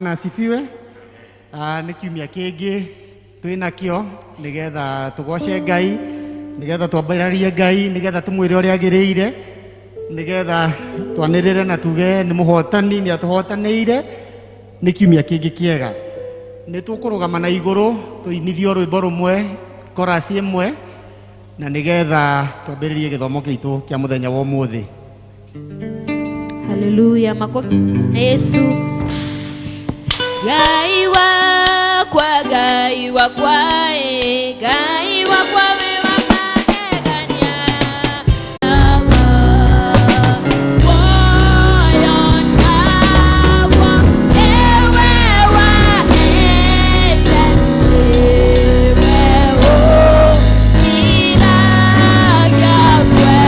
Na asifiwe. Nĩ kiumia kĩngĩ twĩ nakĩo nĩgetha tũgoce Ngai, nĩgetha twambararie Ngai, nĩgetha tũmwĩre ũrĩa agĩrĩire, nĩgetha twanĩrĩre na tuge nĩ mũhotani, nĩ atũhotanĩire. Nĩ kiumia kĩngĩ kĩega. Nĩ tũkũrũgama na igũrũ tũinithio rwĩmbo rũmwe, chorus ĩmwe, na nĩgetha twambĩrĩrie gĩthomo gitũ kĩa mũthenya wa ũmũthĩ. Haleluya, makofi na Yesu. Ngai wakwa, Ngai wakwa, eh, Ngai wakwa we wa magegania. Muoyo nakwa, ewe wahete, ewe ũkiragia kwe,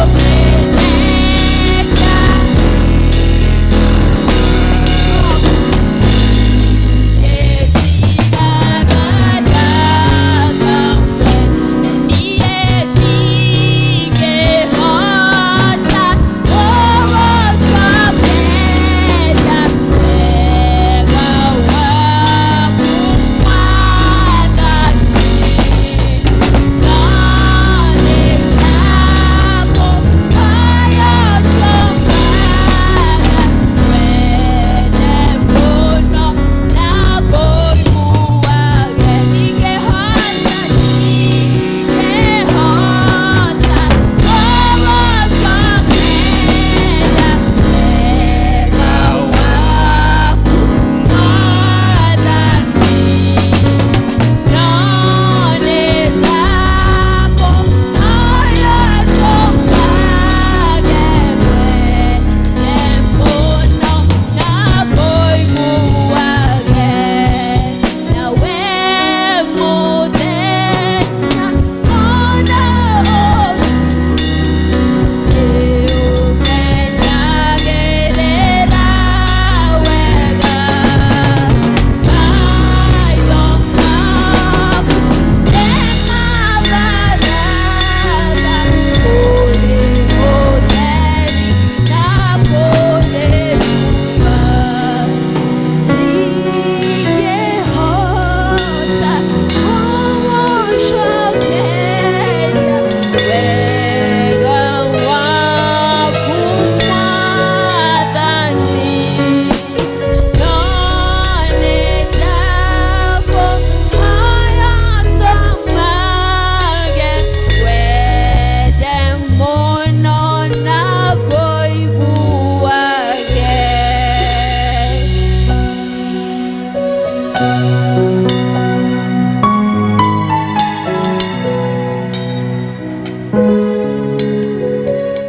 ũmeneka.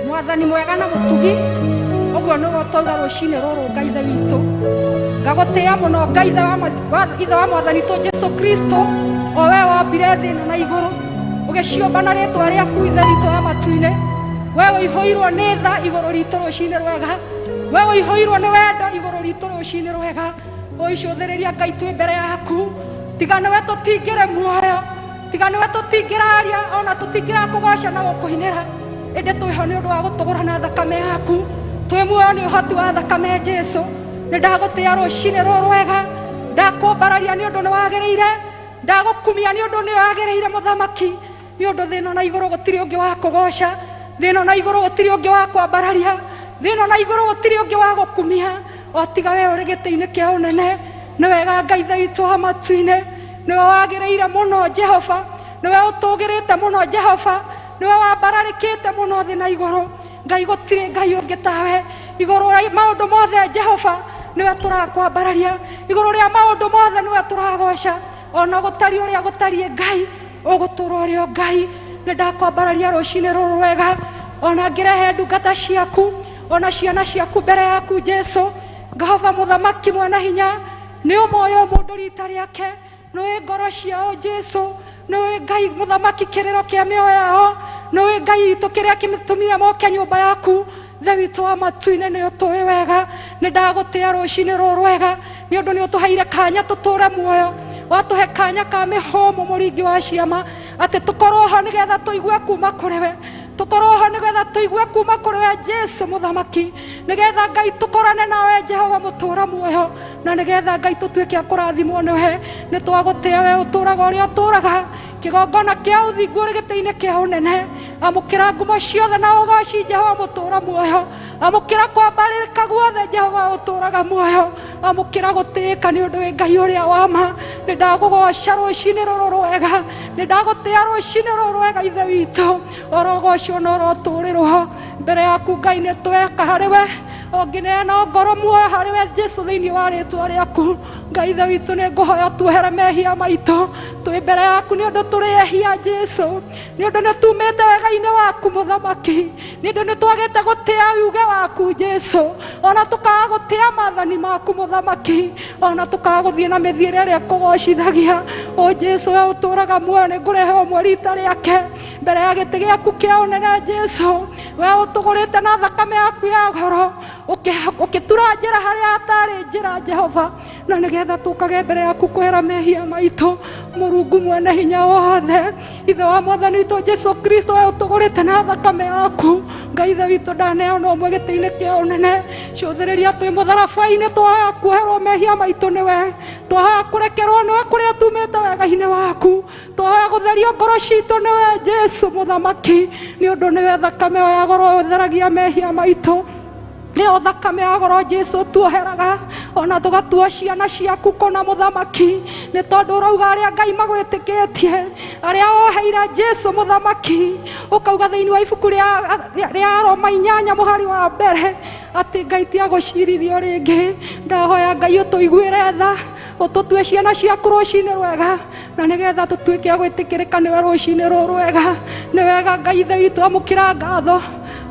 Mwathani mwega na mũtugi, ũguo nĩguo twauga rũcinĩ rũrũ. Ngai Ithe witũ, ngagũtĩĩa mũno. Ngai Ithe wa Ithe wa Mwathani witũ Jesu Kristo, o we wombire thĩ ĩno na igũrũ, ũgĩciũmba na rĩtwa rĩaku. Ithe witũ wa matu-inĩ, we ũihũirwo nĩ tha igũrũ ritũ rũcinĩ rwega, we ũihũirwo nĩ wendo igũrũ ritũ rũcinĩ rwega. Ũicũthĩrĩria Ngai, twĩ mbere yaku. Tiga nĩwe tũtingĩrĩ muoyo, tiga nĩwe tũtingĩraria, ona tũtingĩrakũgoca na gũkũinĩra, ĩndĩ twĩho nĩ ũndũ wa gũtũgũra na thakame yaku. Twĩ muoyo nĩ ũhoti wa thakame. Jesu, nĩ ndagũtĩĩa rũcinĩ rũrũ rwega, ndakũmbararia nĩ ũndũ nĩ wagĩrĩire, ndagũkumia nĩ ũndũ nĩ wagĩrĩire, mũthamaki, nĩ ũndũ thĩ ĩno na igũrũ gũtirĩ ũngĩ wa kũgoca, thĩ ĩno na igũrũ gũtirĩ ũngĩ wa kwambararia, thĩ ĩno na igũrũ gũtirĩ ũngĩ wa gũkumia o tiga we ũrĩ gĩtĩ-inĩ kĩa ũnene. Nĩ wega, Ngai Ithe witũ wa matu-inĩ, nĩwe wagĩrĩire mũno. Jehova, nĩwe ũtũgĩrĩte mũno. Jehova, nĩwe wambararĩkĩte mũno thĩ na igũrũ. Ngai, gũtirĩ Ngai ũngĩ tawe igũrũ rĩa maũndũ mothe. Jehova, nĩwe tũrakwambararia igũrũ rĩa maũndũ mothe, nĩwe tũragoca. Ona gũtariĩ ũrĩa gũtariĩ, Ngai, ũgũtũra ũrĩ o Ngai. Nĩ ndakwambararia rũcinĩ rũrũ rwega, ona ngĩrehe ndungata ciaku, ona ciana ciaku mbere yaku. Jesu ngahova, mũthamaki mwana hinya, nĩ ũmoyo mũndũ rita rĩake, nĩũĩ ngoro ciao. Jesu, nĩũĩ, Ngai mũthamaki, kĩrĩro kĩa mĩoyo yao, nĩũĩ, Ngai witũ, kĩrĩa kĩtũmire moke nyũmba yaku. Ithe witũ wa matu-inĩ, nĩ ũtũĩ wega. Nĩ ndagũtĩĩa rũcinĩ rũrũ rwega nĩ ũndũ nĩ ũtũheire kanya tũtũre muoyo, watũhe kanya ka mĩhũmũ, mũringi wa ciama, atĩ tũkorwo ho nĩgetha tũigue kuma kũrĩ we. Tũkorwo ho nĩgetha tũigue kuma kũrĩ we Jesu mũthamaki, nĩgetha Ngai tũkorane nawe Jehova mũtũra muoyo, na nĩgetha Ngai tũtuĩke a kũrathimwo nĩwe. Nĩ twagũtĩa we ũtũraga ũrĩa ũtũraga, kĩgongona kĩa ũthingu ũrĩ gĩtĩ-inĩ kĩa ũnene. Amũkĩra ngumo ciothe na ũgoci Jehova mũtũra muoyo, amũkĩra kwambarĩrĩka guothe Jehova ũtũraga muoyo, amũkĩra gũtĩĩka nĩ ũndũ wĩ Ngai ũrĩa wa ma. Nĩ ndagũgoca rũcinĩ rũrũ rwega, nĩ ndagũtĩa rũcinĩ rũrũ rwega Ithe witũ, orogocwo na orotũrĩrwo mbere yaku Ngai. Nĩ tweka harĩ we ũngĩneana ngoro muoyo harĩ we Jesu thĩinĩ wa rĩtwa rĩaku Ngai Ithe witũ. Nĩ ngũhoya tuohere mehia maitũ twĩ mbere yaku, nĩ ũndũ tũrĩ ehia Jesu, nĩ ũndũ nĩ tumĩte wega-inĩ waku mũthamaki, nĩ ũndũ nĩ twagĩte gũtĩa uge waku Jesu, ona tũkaga gũtĩa maathani maku mũthamaki, ona tũkaga gũthiĩ na mĩthiĩre ĩrĩa ĩkũgocithagia. O Jesu, we ũtũraga muoyo, nĩ ngũrehe ũmwe rita rĩake mbere ya gĩtĩ gĩaku kĩa ũnene Jesu. We ũtũgũrĩte na thakame yaku ya goro, ũkĩtura njĩra harĩa hatarĩ njĩra Jehova, na nĩgetha tũkage mbere yaku kwĩra mehia maitũ. Mũrungu mwene hinya wothe, Ithe wa mwathani witũ Jesu Kristo, we ũtũgũrĩte na thakame yaku Ngai Ithe witũ, ndaneana ũmwe gĩtĩ-inĩ kĩa ũnene. Cũthĩrĩria twĩ mũtharaba-inĩ, twahoya kuoherwo mehia maitũ nĩwe, twahoya kũrekerwo nĩwe kũrĩa tumĩte wega-inĩ waku, twahoya gũtherio ngoro citũ nĩwe Jesu mũthamaki, nĩ ũndũ nĩwe thakame ĩyo ya goro ũtheragia mehia maitũ, nĩyo thakame ya goro Jesu tuoheraga ona tũgatua ciana ciaku kũna mũthamaki, nĩ tondũ ũrauga arĩa Ngai magwĩtĩkĩtie, arĩa woheire Jesu mũthamaki, ũkauga thĩinĩ wa ibuku rĩa Roma 8 mũhari wa 1 atĩ Ngai ti agũcirithio rĩngĩ. Ndahoya Ngai ũtũiguĩre tha, ũtũtue ciana ciaku rũcinĩ rwega, na nĩgetha tũtuĩke a gwĩtĩkĩrĩka nĩwe rũcinĩ rũrũ rwega. Nĩ wega Ngai Ithe witũ, amũkĩra ngatho,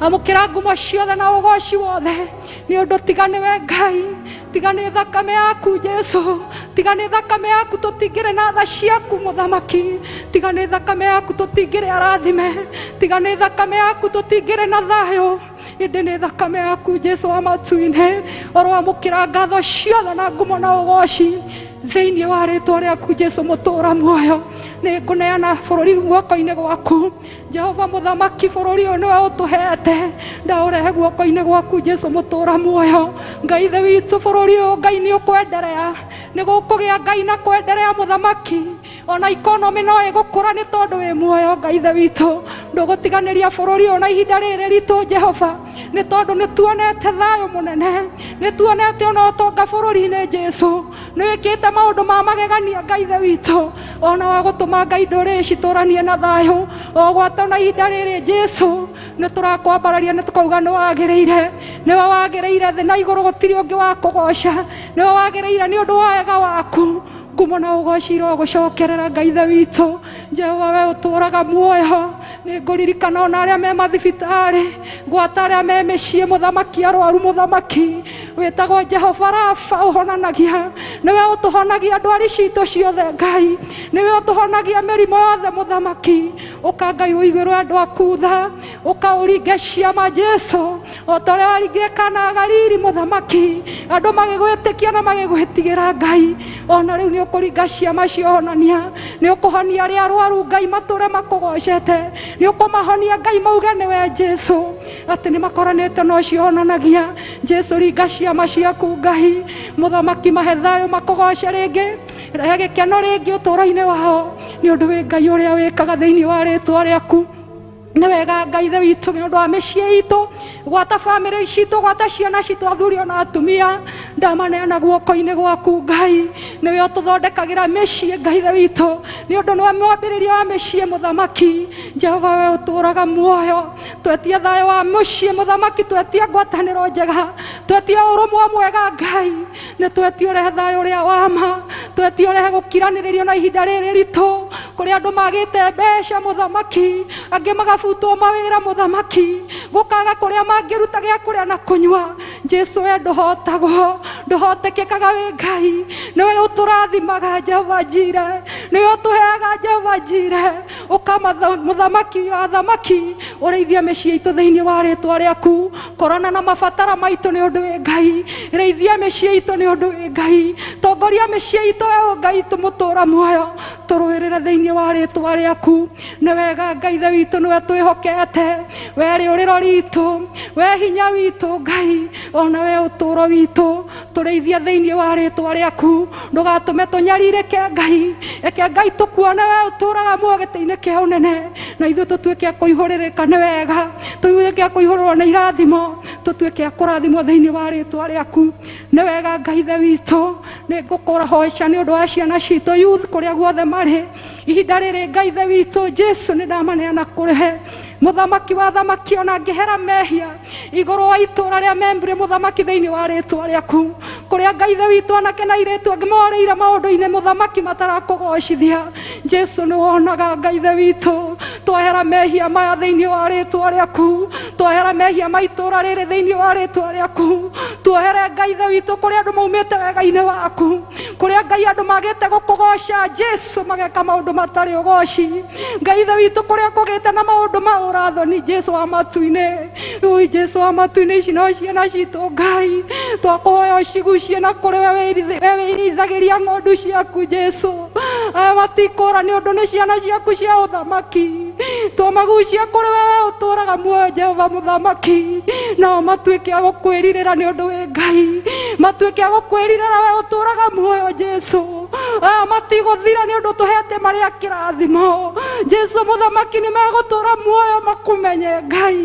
amũkĩra ngumo ciothe na ũgoci wothe, nĩ ũndũ tiga nĩwe Ngai, tiga nĩ thakame yaku Jesu, tiga nĩ thakame yaku tũtingĩrĩ na tha ciaku mũthamaki, tiga nĩ thakame yaku tũtingĩrĩ arathime, tiga nĩ thakame yaku tũtingĩrĩ na thayũ, ĩndĩ nĩ thakame yaku Jesu wa matu-inĩ. Oroamũkĩra ngatho ciothe na ngumo na ũgoci thĩinĩ wa rĩtwa rĩaku Jesu mũtũra muoyo. Nĩ ngũneana bũrũri guoko-inĩ gwaku Jehova mũthamaki, bũrũri ũyũ nĩwe ũtũhete, ndaũrehe guoko-inĩ gwaku Jesu mũtũra muoyo. Ngai Ithe witũ, bũrũri ũyũ Ngai nĩ ũkwenderea, nĩ gũkũgĩa Ngai na kwenderea mũthamaki, ona ikonomi no ĩgũkũra nĩ tondũ wĩ muoyo Ngai Ithe witũ. Ndũgũtiganĩria bũrũri ũyũ na ihinda rĩrĩ ritũ Jehova, nĩ tondũ nĩ tuonete thayũ mũnene, nĩ tuonete ona ũtonga bũrũri-inĩ Jesu, nĩ wĩkĩte maũndũ ma magegania Ngai Ithe witũ, ona wa gũtũma Ngai ndũrĩrĩ citũranie na thayũ o gwata na ihinda rĩrĩ Jesu. Nĩ tũrakwambararia, nĩ tũkauga nĩ wagĩrĩire, nĩwe wagĩrĩire thĩ na igũrũ, gũtirĩ ũngĩ wa kũgoca, nĩwe wagĩrĩire nĩ ũndũ wa wega waku. Ngumo na ũgoci irogũcokerera Ngai Ithe witũ. Jehova, we ũtũraga muoyo, nĩ ngũririkana ona arĩa me mathibitarĩ, gwata arĩa me mĩciĩ mũthamaki, arwaru mũthamaki, wĩtagwo Jehova Rafa ũhonanagia, nĩwe ũtũhonagia ndwari citũ ciothe Ngai, nĩwe ũtũhonagia mĩrimũ yothe mũthamaki. Ũka Ngai ũiguĩrwo andũ aku tha, ũka ũringe ciama Jesu, o ta ũrĩa waringire Kana Galili mũthamaki, andũ magĩgwĩtĩkia na magĩgwĩtigĩra Ngai. Ona rĩu nĩ ũkũringa ciama cia ũhonania, nĩ ũkũhonia arĩa arwaru Ngai matũre makũgocete, nĩ ũkũmahonia Ngai mauge nĩwe Jesu, atĩ nĩ makoranĩte na ũcio ũhonanagia. Jesu, ringa ciama ciaku Ngai mũthamaki, mahe thayũ makũgoce rĩngĩ, rehe gĩkeno rĩngĩ ũtũũro-inĩ wao, nĩ ũndũ wĩ Ngai ũrĩa wĩkaga thĩinĩ wa rĩtwa rĩaku. Nĩ wega Ngai Ithe witũ, nĩ ũndũ wa mĩciĩ itũ, gwata bamĩrĩ citũ, gwata ciana citũ, athuri ona atumia, ndamaneana guoko-inĩ gwaku Ngai. Nĩwe ũtũthondekagĩra mĩciĩ Ngai Ithe witũ, nĩ ũndũ nĩwe mwambĩrĩria wa mĩciĩ mũthamaki. Jehova, we ũtũraga muoyo, twetie thayũ wa mũciĩ mũthamaki, twetie ngwatanĩro njega, twetie ũrũmwe mwega Ngai, nĩ twetie ũrehe thayũ ũrĩa wa ma, twetie ũrehe gũkiranĩrĩrio na ihinda rĩrĩ ritũ, kũrĩa andũ magĩte mbeca mũthamaki, angĩ magabutwo mawĩra mũthamaki, gũkaga kũrĩa mangĩruta gĩa kũrĩa na kũnyua. Jesu, we ndũhotagwo, Ndũhotekekaga wĩ Ngai. Nĩwe ũtũrathimaga Jehova Jire, nĩwe ũtũheaga Jehova Jire. Ũka mũthamaki wa athamaki, ũrĩithie mĩciĩ itũ thĩinĩ wa rĩtwa rĩaku. Korana na mabatara maitũ nĩ ũndũ wĩ Ngai. Rĩithia mĩciĩ itũ nĩ ũndũ wĩ Ngai. Tongoria mĩciĩ itũ we Ngai tũmũtũra muoyo, tũrũĩrĩre thĩinĩ wa rĩtwa rĩaku. Nĩ wega Ngai Ithe witũ, nĩwe twĩhokete. We rĩũrĩro ritũ, we hinya witũ Ngai, ona we ũtũũro witũ. Tũrĩithie thĩinĩ wa rĩtwa rĩaku. Ndũgatũme tũnyarirĩke Ngai. Reke Ngai tũkuone we ũtũũraga muoyo gĩtĩ-inĩ kĩa ũnene, na ithuĩ tũtuĩke a kũihũrĩrĩka nĩ wega, tũtuĩke a kũihũrĩrwo nĩ irathimo, tũtuĩke a kũrathimwo thĩinĩ wa rĩtwa rĩaku. Nĩ wega Ngai Ithe witũ, nĩ ngũkũhoca nĩ ũndũ wa ciana citũ youth kũrĩa guothe marĩ. Ihinda rĩrĩ Ngai Ithe witũ Jesu nĩ ndamaneana kũrĩ we. Mũthamaki wa athamaki, ona ngĩhera mehia igũrũ wa itũũra rĩa Membre, mũthamaki thĩinĩ wa rĩtwa rĩaku, kũrĩa Ngai Ithe witũ anake na airĩtu angĩ morĩire maũndũ-inĩ mũthamaki matarakũgocithia. Jesu nĩ wonaga Ngai Ithe witũ, twahera mehia maya thĩinĩ wa rĩtwa rĩaku, twahera mehia ma itũũra rĩrĩ thĩinĩ wa rĩtwa rĩaku, tuohere Ngai Ithe witũ kũrĩa andũ maumĩte wega-inĩ waku, kũrĩa Ngai andũ magĩte gũkũgoca Jesu mageka maũndũ matarĩ ũgoci. Ngai Ithe witũ kũrĩa kũgĩte na maũndũ ma ũrathoni Jesu wa matu-inĩ, ui Jesu wa matu-inĩ, ici no ciana citũ Ngai, twakũhoya ũcigucie na kũrĩ we wĩrĩithagĩria ng'ondu ciaku Jesu. Aya matikũra nĩ ũndũ nĩ ciana ciaku cia ũthamaki, twamagucia kũrĩ we we ũtũũraga muoyo Jehova mũthamaki, nao matuĩke a gũkwĩrirĩra nĩ ũndũ wĩ Ngai, matuĩke a gũkwĩrirĩra we ũtũũraga muoyo Jesu. Aya matigũthira nĩ ũndũ tũhete marĩa kĩrathimo Jesu mũthamaki, nĩ megũtũũra muoyo makũmenye Ngai,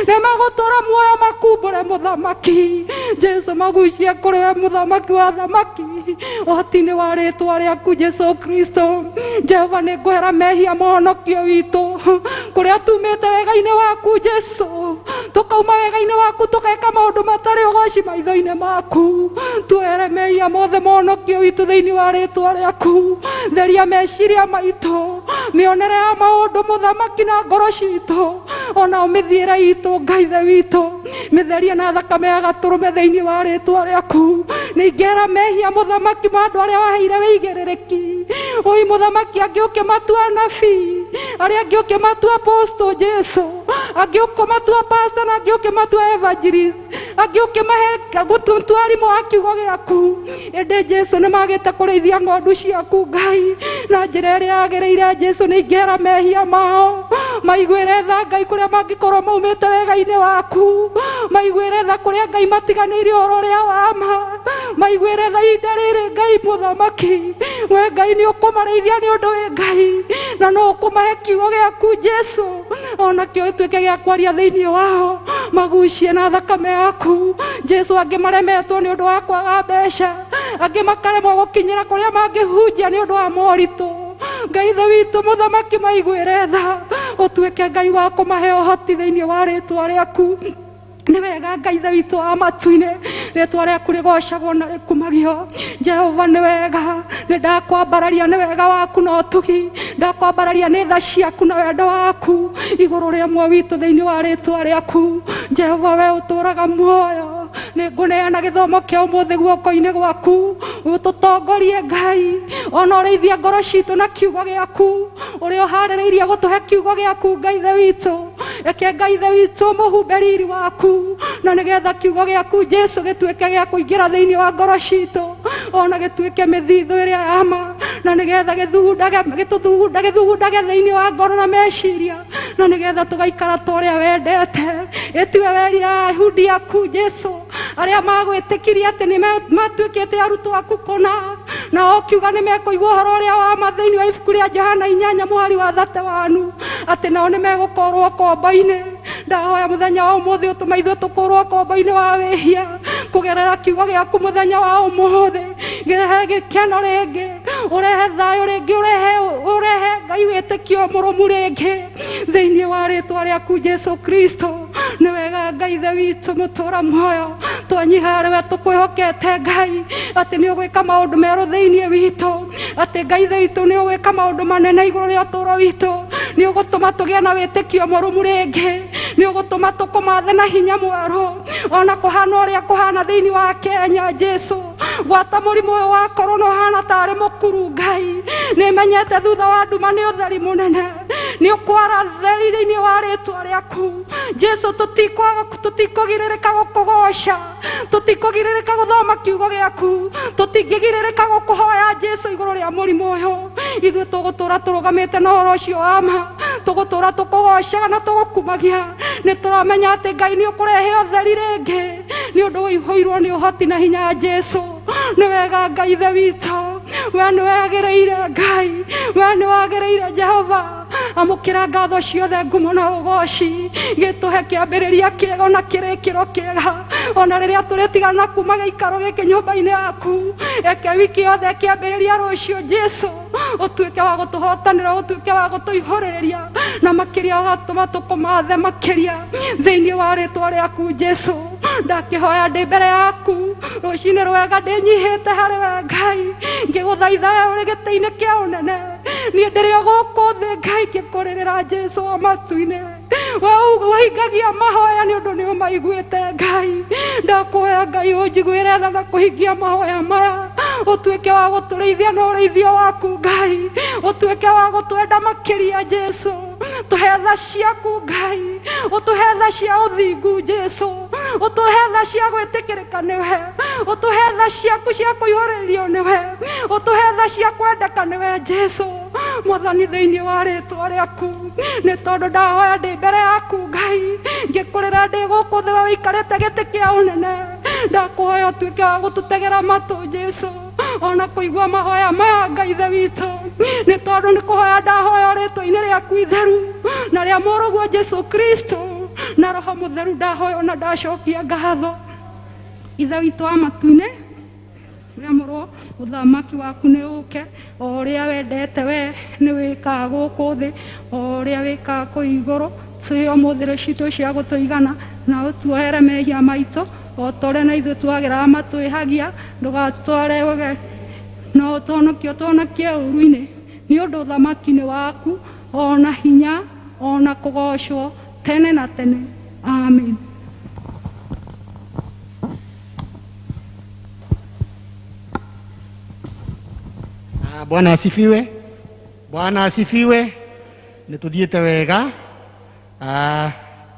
nĩ megũtũũra muoyo makumbũre mũthamaki Jesu, magucie kũrĩ we mũthamaki wa athamaki, ũhoti-inĩ wa rĩtwa rĩaku Jesu Kristo. Jehova nĩ ngũhera mehia mũhonokio witũ kũrĩa tumĩte wega-inĩ waku Jesu, tũkauma wega-inĩ waku tũgeka maũndũ matarĩ ũgoci maitho-inĩ maku. Tuohere mehia mothe mũhonokio witũ thĩinĩ wa rĩtwa rĩaku. Theria meciria maitũ, mĩonere ya maũndũ mũthamaki na ngoro citũ, ona mĩthiĩre itũ Ngai Ithe witũ, mĩtherie na thakame ya gatũrũme thĩinĩ wa rĩtwa rĩaku. Ningĩhera mehia mũthamaki ma andũ arĩa waheire wĩigĩrĩrĩki, oi mũthamaki, angĩ ũkĩmatua nabii, arĩa angĩ ũkĩmatua apostle Jesu, angĩ ũkĩmatua pastor, na angĩ ũkĩmatua evangelist, angĩ ũkĩmahe gũtua arimũ a kiugo gĩaku, ĩndĩ Jesu nĩ magĩte kũrĩithia ng'ondu ciaku Ngai na njĩra ĩrĩa yagĩrĩire. Jesu nĩ ingĩhera mehia mao, maiguĩre tha Ngai kũrĩa mangĩkorwo maumĩte wega-inĩ waku, maiguĩre tha kũrĩa Ngai matiganĩirie ũhoro ũrĩa wa ma, maiguĩre tha ihinda rĩrĩ Ngai mũthamaki. We Ngai nĩ ũkũmarĩithia nĩ ũndũ wĩ Ngai, na no ũkũmahe kiugo gĩaku Jesu, ona kĩo gĩtuĩke gĩa kwaria thĩinĩ wao, magucie na thakame yaku Jesu. Angĩ maremetwo nĩ ũndũ wa kwaga mbeca, angĩ makaremwo gũkinyĩra kũrĩa mangĩhunjia nĩ ũndũ wa moritũ. Ngai Ithe witũ mũthamaki, maiguĩre tha, ũtuĩke Ngai wa kũmahe ũhoti thĩinĩ wa rĩtwa rĩaku. Nĩ wega Ngai Ithe witũ wa matu-inĩ, rĩtwa rĩaku rĩgocagwo na rĩkumagio. Jehova nĩ wega, nĩ ndakwambararia nĩ wega waku na ũtugi, ndakwambararia nĩ tha ciaku na wendo waku igũrũ rĩa muoyo witũ thĩinĩ wa rĩtwa rĩaku. Jehova we ũtũũraga muoyo, nĩ ngũneana gĩthomo kĩa ũmũthĩ guoko-inĩ gwaku, ũtũtongorie Ngai, ona ũrĩithie ngoro citũ na kiugo gĩaku, ũrĩa ũharĩrĩirie gũtũhe kiugo gĩaku Ngai Ithe witũ. Reke Ngai Ithe witũ mũhumbe riri waku, na nĩgetha kiugo gĩaku Jesu gĩtuĩke gĩa kũingĩra thĩinĩ wa ngoro citũ, ona gĩtuĩke mĩthithũ ĩrĩa ya ma, na nĩgetha gĩthugundage gĩtũthugunda gĩthugundage thĩinĩ wa ngoro na meciria, na nĩgetha tũgaikara ta ũrĩa wendete. Ĩtiwe werire Ayahudi aku Jesu arĩa magwĩtĩkirie atĩ nĩ matuĩkĩte arutwo aku kũna, na ũkiuga nĩ mekũigua ũhoro ũrĩa wa ma thĩinĩ wa ibuku rĩa Johana 8 mũhari wa 31, atĩ nao nĩ megũkorwo kombo-inĩ. Ndahoya mũthenya wa ũmũthĩ ũtũme ithuĩ tũkũrwo kombo-inĩ wa wĩhia kũgerera kiugo gĩaku mũthenya wa ũmũthĩ, gĩrehe gĩkeno rĩngĩ, ũrehe thayũ rĩngĩ, ũrehe Ngai wĩtĩkio mũrũmu rĩngĩ thĩinĩ wa rĩtwa rĩaku Jesu Kristo. Nĩ wega Ngai Ithe witũ mũtũra muoyo, twanyiha harĩ we tũkwĩhokete Ngai atĩ nĩ ũgwĩka maũndũ merũ thĩinĩ witũ, atĩ Ngai Ithe witũ nĩ ũgwĩka maũndũ manene igũrũ rĩa ũtũũro witũ, nĩ ũgũtũma tũgĩe na wĩtĩkio mũrũmu rĩngĩ, Nĩ ũgũtũma tũkũmathe na hinya mwerũ ona kũhana ũrĩa kũhana thĩinĩ wa Kenya Jesu. Gwata mũrimũ ũyũ wa korona ũhana tarĩ mũkuru Ngai. Nĩ menyete thutha wa nduma nĩ ũtheri mũnene. Nĩ ũkwara theri thĩinĩ wa rĩtwa rĩaku Jesu. Tũtikũgirĩrĩka gũkũgoca, tũtikũgirĩrĩka gũthoma kiugo gĩaku, tũtingĩgirĩrĩka gũkũhoya Jesu igũrũ rĩa mũrimũ ũyũ. Ithuĩ tũgũtũra tũrũgamĩte na ũhoro ũcio wa ma, tũgũtũra tũkũgocaga na tũgũkumagia. Nĩ tũramenya atĩ Ngai nĩ ũkũrehe ũtheri rĩngĩ nĩ ũndũ ũihũirwo nĩ ũhoti na hinya Jesu. Nĩ wega Ngai Ithe witũ, we nĩ wagĩrĩire Ngai, we nĩ wagĩrĩire Jehova. Amũkĩra ngatho ciothe, ngumo na ũgoci. Gĩtũhe kĩambĩrĩria kĩega ona kĩrĩkĩro kĩega, ona rĩrĩa tũrĩtigana kuma gĩikaro gĩkĩ nyũmba-inĩ yaku. Eke wiki yothe kĩambĩrĩria rũciũ Jesu, ũtuĩke wa gũtũhotanĩra, ũtuĩke wa gũtũihũrĩrĩria na makĩria ũgatũma tũkũmathe makĩria thĩinĩ wa rĩtwa rĩaku Jesu. Ndakĩhoya ndĩ mbere yaku rũcinĩ rwega, ndĩnyihĩte harĩ we Ngai, ngĩgũthaitha we ũrĩ gĩtĩ-inĩ kĩa ũnene. Niĩ ndĩrĩ o gũkũ thĩ Ngai ngĩkũrĩrĩra Jesu wa matu-inĩ. We ũhingagia mahoya nĩ ũndũ nĩ ũmaiguĩte Ngai. Ndakũhoya Ngai ũnjiguĩre tha na kũhingia mahoya maya, ũtuĩke wa gũtũrĩithia na ũrĩithio waku Ngai, ũtuĩke wa gũtwenda makĩria Jesu. Tũhe tha ciaku Ngai, ũtũhe tha cia ũthingu Jesu, ũtũhe tha cia gwĩtĩkĩrĩka nĩwe, ũtũhe tha ciaku cia kũihũrĩrĩrio nĩwe, ũtũhe tha cia kwendeka nĩwe Jesu. Mwathani thĩinĩ wa rĩtwa rĩaku, nĩ tondũ ndahoya ndĩ mbere yaku Ngai, ngĩkũrĩra ndĩ gũkũ thĩ we ũikarĩte gĩtĩ kĩa ũnene. Ndakũhoya ũtuĩke wa gũtũtegera matũ Jesu, ona kũigua mahoya maya Ngai Ithe witũ, nĩ tondũ nĩ kũhoya ndahoya rĩtwa-inĩ rĩaku itheru na rĩa mũrũguo Jesu Kristo na Roho Mũtheru. Ndahoya na ndacokia ngatho. Ithe witũ wa matu-inĩ, rĩamũrwo ũthamaki waku nĩ ũke, o ũrĩa wendete we nĩ wĩkaga gũkũ thĩ o ũrĩa wĩkaga kũu igũrũ. Tũhe ũmũthĩ citũ cia gũtũigana, na ũtuohere mehia maitũ o ta ũrĩa na ithuĩ tuagĩraga matwĩhagia. Ndũgatware wege no ũtũhonokie, ũtũhonokie ũũru-inĩ, nĩ ũndũ ũthamaki nĩ waku, ona hinya, ona kũgocwo tene na tene. Amen. Bwana asifiwe. Bwana asifiwe. Nĩ tũthiĩte wega.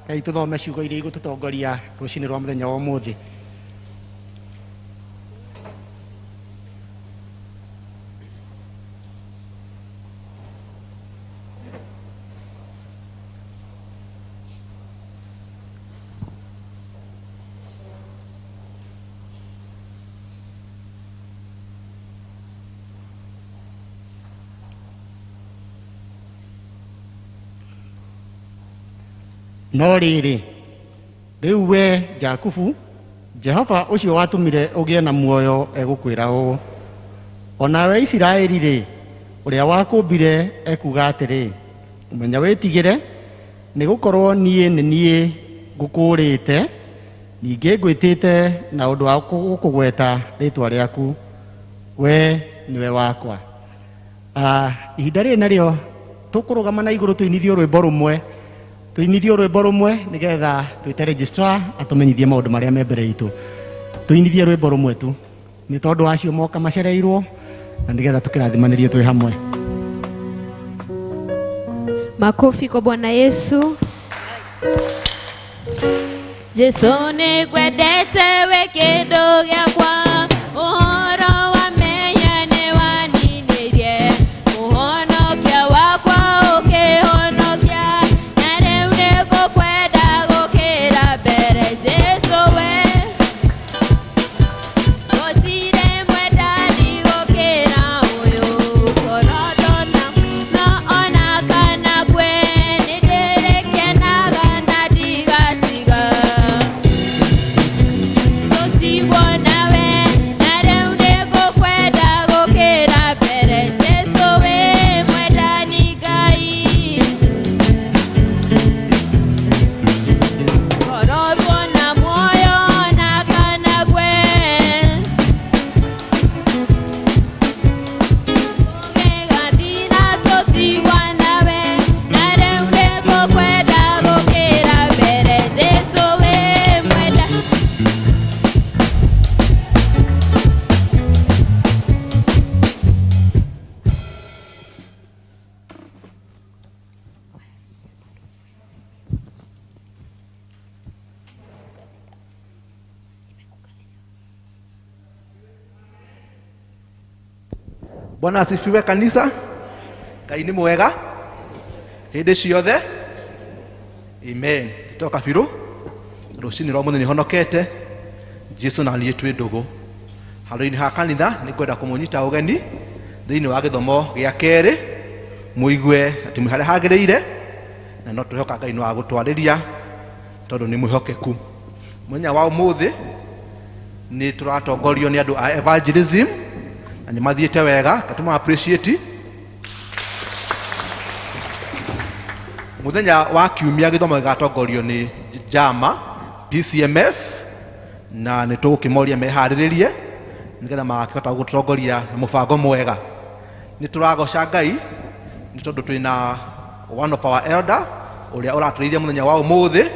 Ngai tũthome ciugo iria igũtũtongoria rũcinĩ rwa mũthenya wa ũmũthĩ. No rĩrĩ, rĩu we Jakubu, Jehova ũcio watũmire ũgĩe na muoyo egũkwĩra ũũ, o nawe Isiraeli rĩ, ũrĩa wakũmbire ekuuga atĩrĩ, ũmenya wĩtigĩre, nĩ gũkorwo niĩ nĩ niĩ ngũkũũrĩte, ningĩ ngwĩtĩte na ũndũ wa gũkũgweta rĩtwa rĩaku, we nĩwe wakwa. Ihinda rĩrĩ narĩo tũkũrũgama na igũrũ tũinithio rwĩmbo rũmwe, tũinithio rwĩmbo rũmwe nĩgetha twĩte registrar atũmenyithie maũndũ marĩa me mbere itũ. Tũinithie rwĩmbo rũmwe tu nĩ tondũ acio moka macereirwo, na nĩgetha tũkĩrathimanĩrio twĩ hamwe. Makofi kwa Bwana Yesu. Jesu nĩngwendete wĩ kĩndũ gĩakwa, ũhoro wa mehia nĩwaninĩrie, mũhonokia wakwa ũkĩhonokia, na rĩu nĩngũkwenda gũkĩra mbere. Jesu we gũtirĩ mwendani gũkĩra ũyũ, korwo ndona no ona kana kwe, nĩndĩrĩkenaga na ndigatiga. Tũtigwo nawe. Bwana asifiwe kanisa. Ngai nĩ mwega hĩndĩ ciothe. Amen. Toka biru rũcinĩ rwa mũthenya nĩhonokete Jesu na niĩ twĩ ndũgũ handũ-inĩ ha kanitha. Nĩ ngwenda kũmũnyita ũgeni thĩinĩ wa gĩthomo gĩa kerĩ, mũigue atĩ mwĩ harĩa hagĩrĩire, na no twĩhoka Ngai no agũtwarĩria tondũ nĩ mwĩhokeku. Mũthenya wa ũmũthĩ nĩ tũratongorio nĩ andũ a evangelism na nĩ mathiĩte wega, katũma appreciate. Mũthenya wa kiumia gĩthomo gĩgatongorio nĩ Jama PCMF, na nĩ tũgũkĩmoria meharĩrĩrie nĩgetha magakĩhota gũtũtongoria na mũbango mwega. Nĩ tũragoca Ngai nĩ tondũ twĩna one of our elder ũrĩa ũratũrĩithia mũthenya wa ũmũthĩ,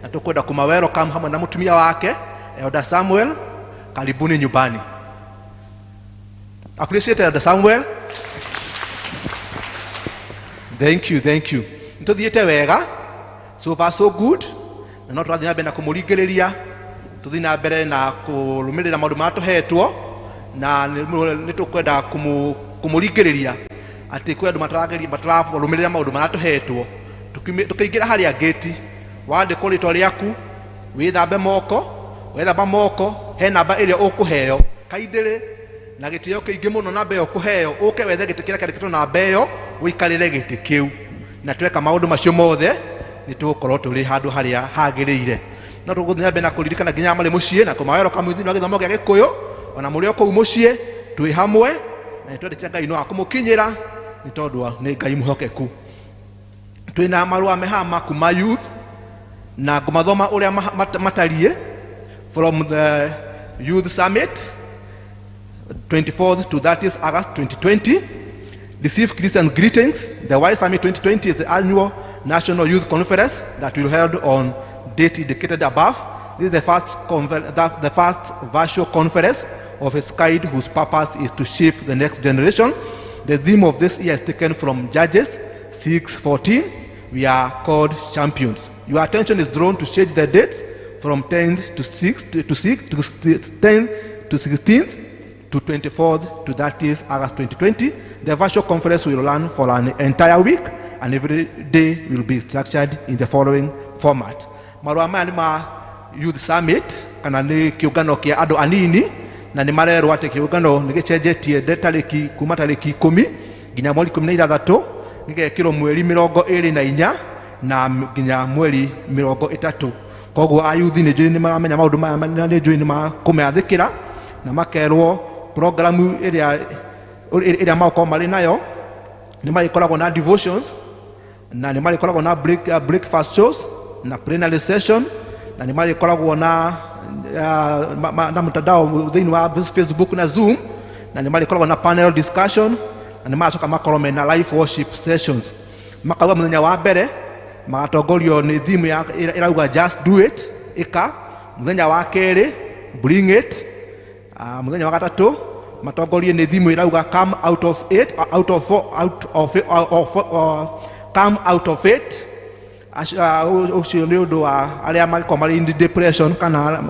na tũkwenda kũma welcome hamwe na mũtumia wake Elder Samuel. Karibuni nyumbani. Appreciate Elder Samuel. Thank you, thank you. Nĩ tũthiĩte wega, so far so good, na no tũrathiĩ na mbere na kũmũringĩrĩria tũthiĩ na mbere na kũrũmĩrĩra maũndũ marĩa tũhetwo, na nĩ tũkwenda kũmũringĩrĩria atĩ kwĩ andũ matarageria matararũmĩrĩra maũndũ marĩa tũhetwo. Tũkĩingĩra harĩa ngĩti, wandĩkwo rĩtwa rĩaku, wĩthambe moko. Wethamba moko, he namba ĩrĩa ũkũheo kaindĩrĩ na gĩtĩo kĩingĩ mũno. Namba ĩyo ũkũheo, ũke wethe gĩtĩ kĩrĩa kĩandĩkĩtwo namba ĩyo, ũikarĩre gĩtĩ kĩu. Na tweka maũndũ macio mothe, nĩ tũgũkorwo tũrĩ handũ harĩa hagĩrĩire. No tũgũthiĩ na mbere na kũririkana nginya marĩ mũciĩ na kũmawero kamũthĩ wa gĩthomo gĩa Gĩkũyũ. Ona mũrĩ o kũu mũciĩ, twĩ hamwe na nĩ twendekire Ngai no akũmũkinyĩra nĩ tondũ nĩ Ngai mwĩhokeku. Twĩna marũa mehama kuma youth na ngũmathoma ũrĩa matariĩ. From the youth summit, 24th to 30th August 2020. Receive Christian greetings. The Y Summit 2020 is the annual National Youth Conference that will held on date indicated above. This is the first virtual conference of its kind whose purpose is to shape the next generation. The theme of this year is taken from Judges 6:14. We are called champions. Your attention is drawn to change the dates from 10th to 6th to 6 to 10th to 16th to 24th to 30th August 2020. The virtual conference will run for an entire week and every day will be structured in the following format. Marũa maya nĩ ma Youth Summit kana nĩ kĩũngano kĩa andũ anini, na nĩ marerwo atĩ kĩũngano nĩ gĩcenjetie tarĩki kuma tarĩki 10 nginya mweri 16, gĩgekĩrwo mweri 24 na nginya mweri 30. Koguo ayuthi nĩ njũĩ nĩ maramenya maũndũ maya, na nĩ njũĩ nĩ makũmeathĩkĩra, na makerwo programu ĩrĩa magũkorwo marĩ nayo nĩ marĩkoragwo na devotions, na nĩ marĩkoragwo na breakfast shows na plenary session, na nĩ marĩkoragwo na mtandao thĩinĩ wa Facebook na Zoom, na nĩ marĩkoragwo na panel discussion, na nĩ magacoka makorwo mena live worship sessions. Makauga mũthenya wa mbere magatongorio nĩ theme ya ĩrauga "Just do it", ĩka. Mũthenya wa kerĩ, "Bring it". Mũthenya wa gatatũ matongorie nĩ theme ĩrauga "Come out of it", out of out of, of "Come out of it". Ũcio nĩ ũndũ wa arĩa mangĩkorwo marĩ in depression kana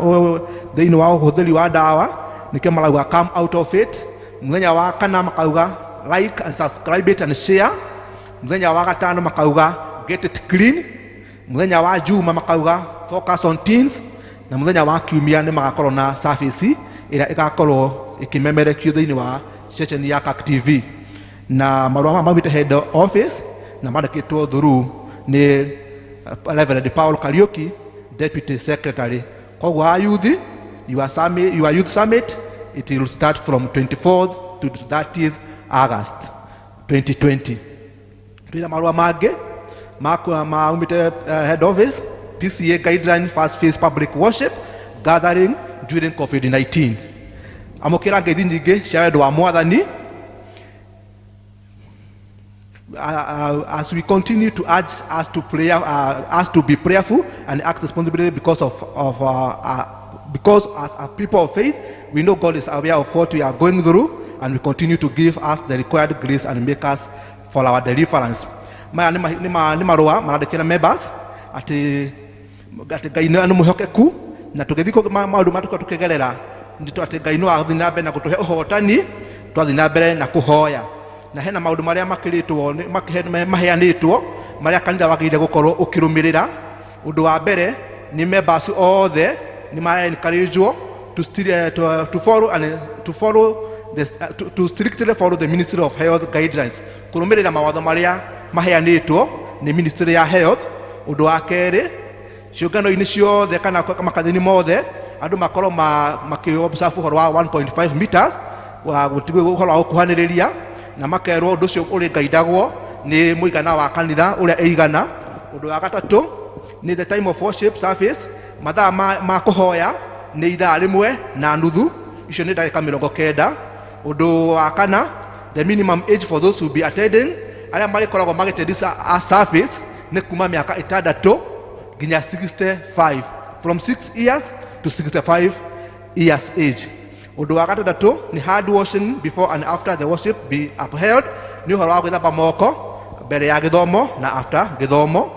thĩinĩ wa ũhũthĩri wa ndawa, nĩkĩo marauga "Come out of it". Mũthenya wa kana makauga "Like and subscribe it and share". Mũthenya wa gatano makauga "Get it clean". Mũthenya wa juma makauga "Focus on teens", na mũthenya wa kiumia nĩ magakorwo na service ĩrĩa ĩgakorwo ĩkĩmemerekio thĩinĩ wa ceceni ya CAK TV. Na marũa maya maumĩte head office na mandĩkĩtwo through nĩ Reverend Paul Kariuki, deputy secretary. Koguo ayuthi, your youth summit, it will start from 24th to 30th August 2020. Twĩna marũa mangĩ maumĩte head office. PCA guideline, first phase public worship gathering during COVID-19. Amũkĩra ngeithi nyingĩ cia wendo wa Mwathani. As we continue to urge us to pray, us to be prayerful and act responsibly because as a people of faith, we know God is aware of what we are going through and will continue to give us the required grace and make us for our deliverance. Maya nĩ marũa marandĩkĩra members atĩ Ngai nĩ mwĩhokeku, na tũgĩthiĩ maũndũ marĩa tũkorwo tũkĩgerera, nĩ atĩ Ngai no athiĩ na mbere na gũtũhe ũhotani. Twathiĩ na mbere na kũhoya, na hena maũndũ marĩa makĩrĩtwo maheanĩtwo marĩa kanitha wagĩrĩire gũkorwo ũkĩrũmĩrĩra. Ũndũ wa mbere nĩ members othe nĩ mara encouragewo to, to follow and to follow the, to strictly follow the Ministry of Health guidelines, kũrũmĩrĩra mawatho marĩa maheanĩtwo nĩ Ministry ya Health. Ũndũ wa kerĩ, ciũngano-inĩ ciothe kana makanitha-inĩ mothe andũ makorwo makĩ-observe ũhoro wa 1.5 meters wa ũhoro wa gũkuhanĩrĩria, na makerwo ũndũ ũcio ũrĩ ngaindagwo nĩ mũigana wa kanitha ũrĩa ĩigana. Ũndũ wa gatatũ nĩ the time of worship service, mathaa ma kũhoya nĩ ithaa rĩmwe na nuthu, icio nĩ ndagĩka 90. Ũndũ wa kana, the minimum age for those who be attending, arĩa marĩkoragwo magĩtendi a service nĩ kuma mĩaka 6 nginya 65, from 6 years to 65 years age. Ũndũ wa gatandatũ nĩ hand washing before and after the worship be upheld, nĩ ũhoro wa gwĩthamba moko mbere ya gĩthomo na after gĩthomo.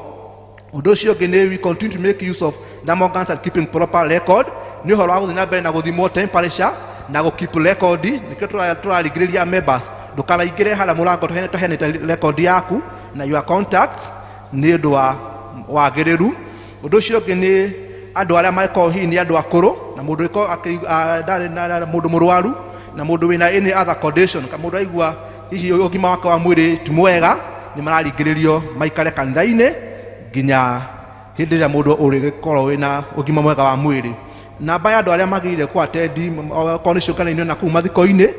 Ũndũ ũcio ũngĩ nĩ we continue to make use of thermal guns and keeping proper record, nĩ ũhoro wa gũthiĩ na mbere na gũthimwo temperature na gũ keep record. Nĩkĩo tũrarigĩrĩria members ndũkanaingĩre harĩa mũrango tũheanĩte record yaku na your contacts nĩ ũndũ wa wagĩrĩru. Ũndũ ũcio ũngĩ nĩ andũ arĩa makorwo hihi nĩ andũ akũrũ na mũndũ ĩkorwo ndarĩ na mũndũ mũrwaru na mũndũ wĩna any other condition, ka mũndũ aigua hihi ũgima wake wa mwĩrĩ ti mwega, nĩ mararingĩrĩrio maikare kanitha-inĩ nginya hĩndĩ ĩrĩa mũndũ ũrĩgĩkorwo wĩna ũgima mwega wa mwĩrĩ. Namba ya andũ arĩa magĩrĩire kũ attend okorwo nĩ ciũngano-inĩ na kũu mathiko-inĩ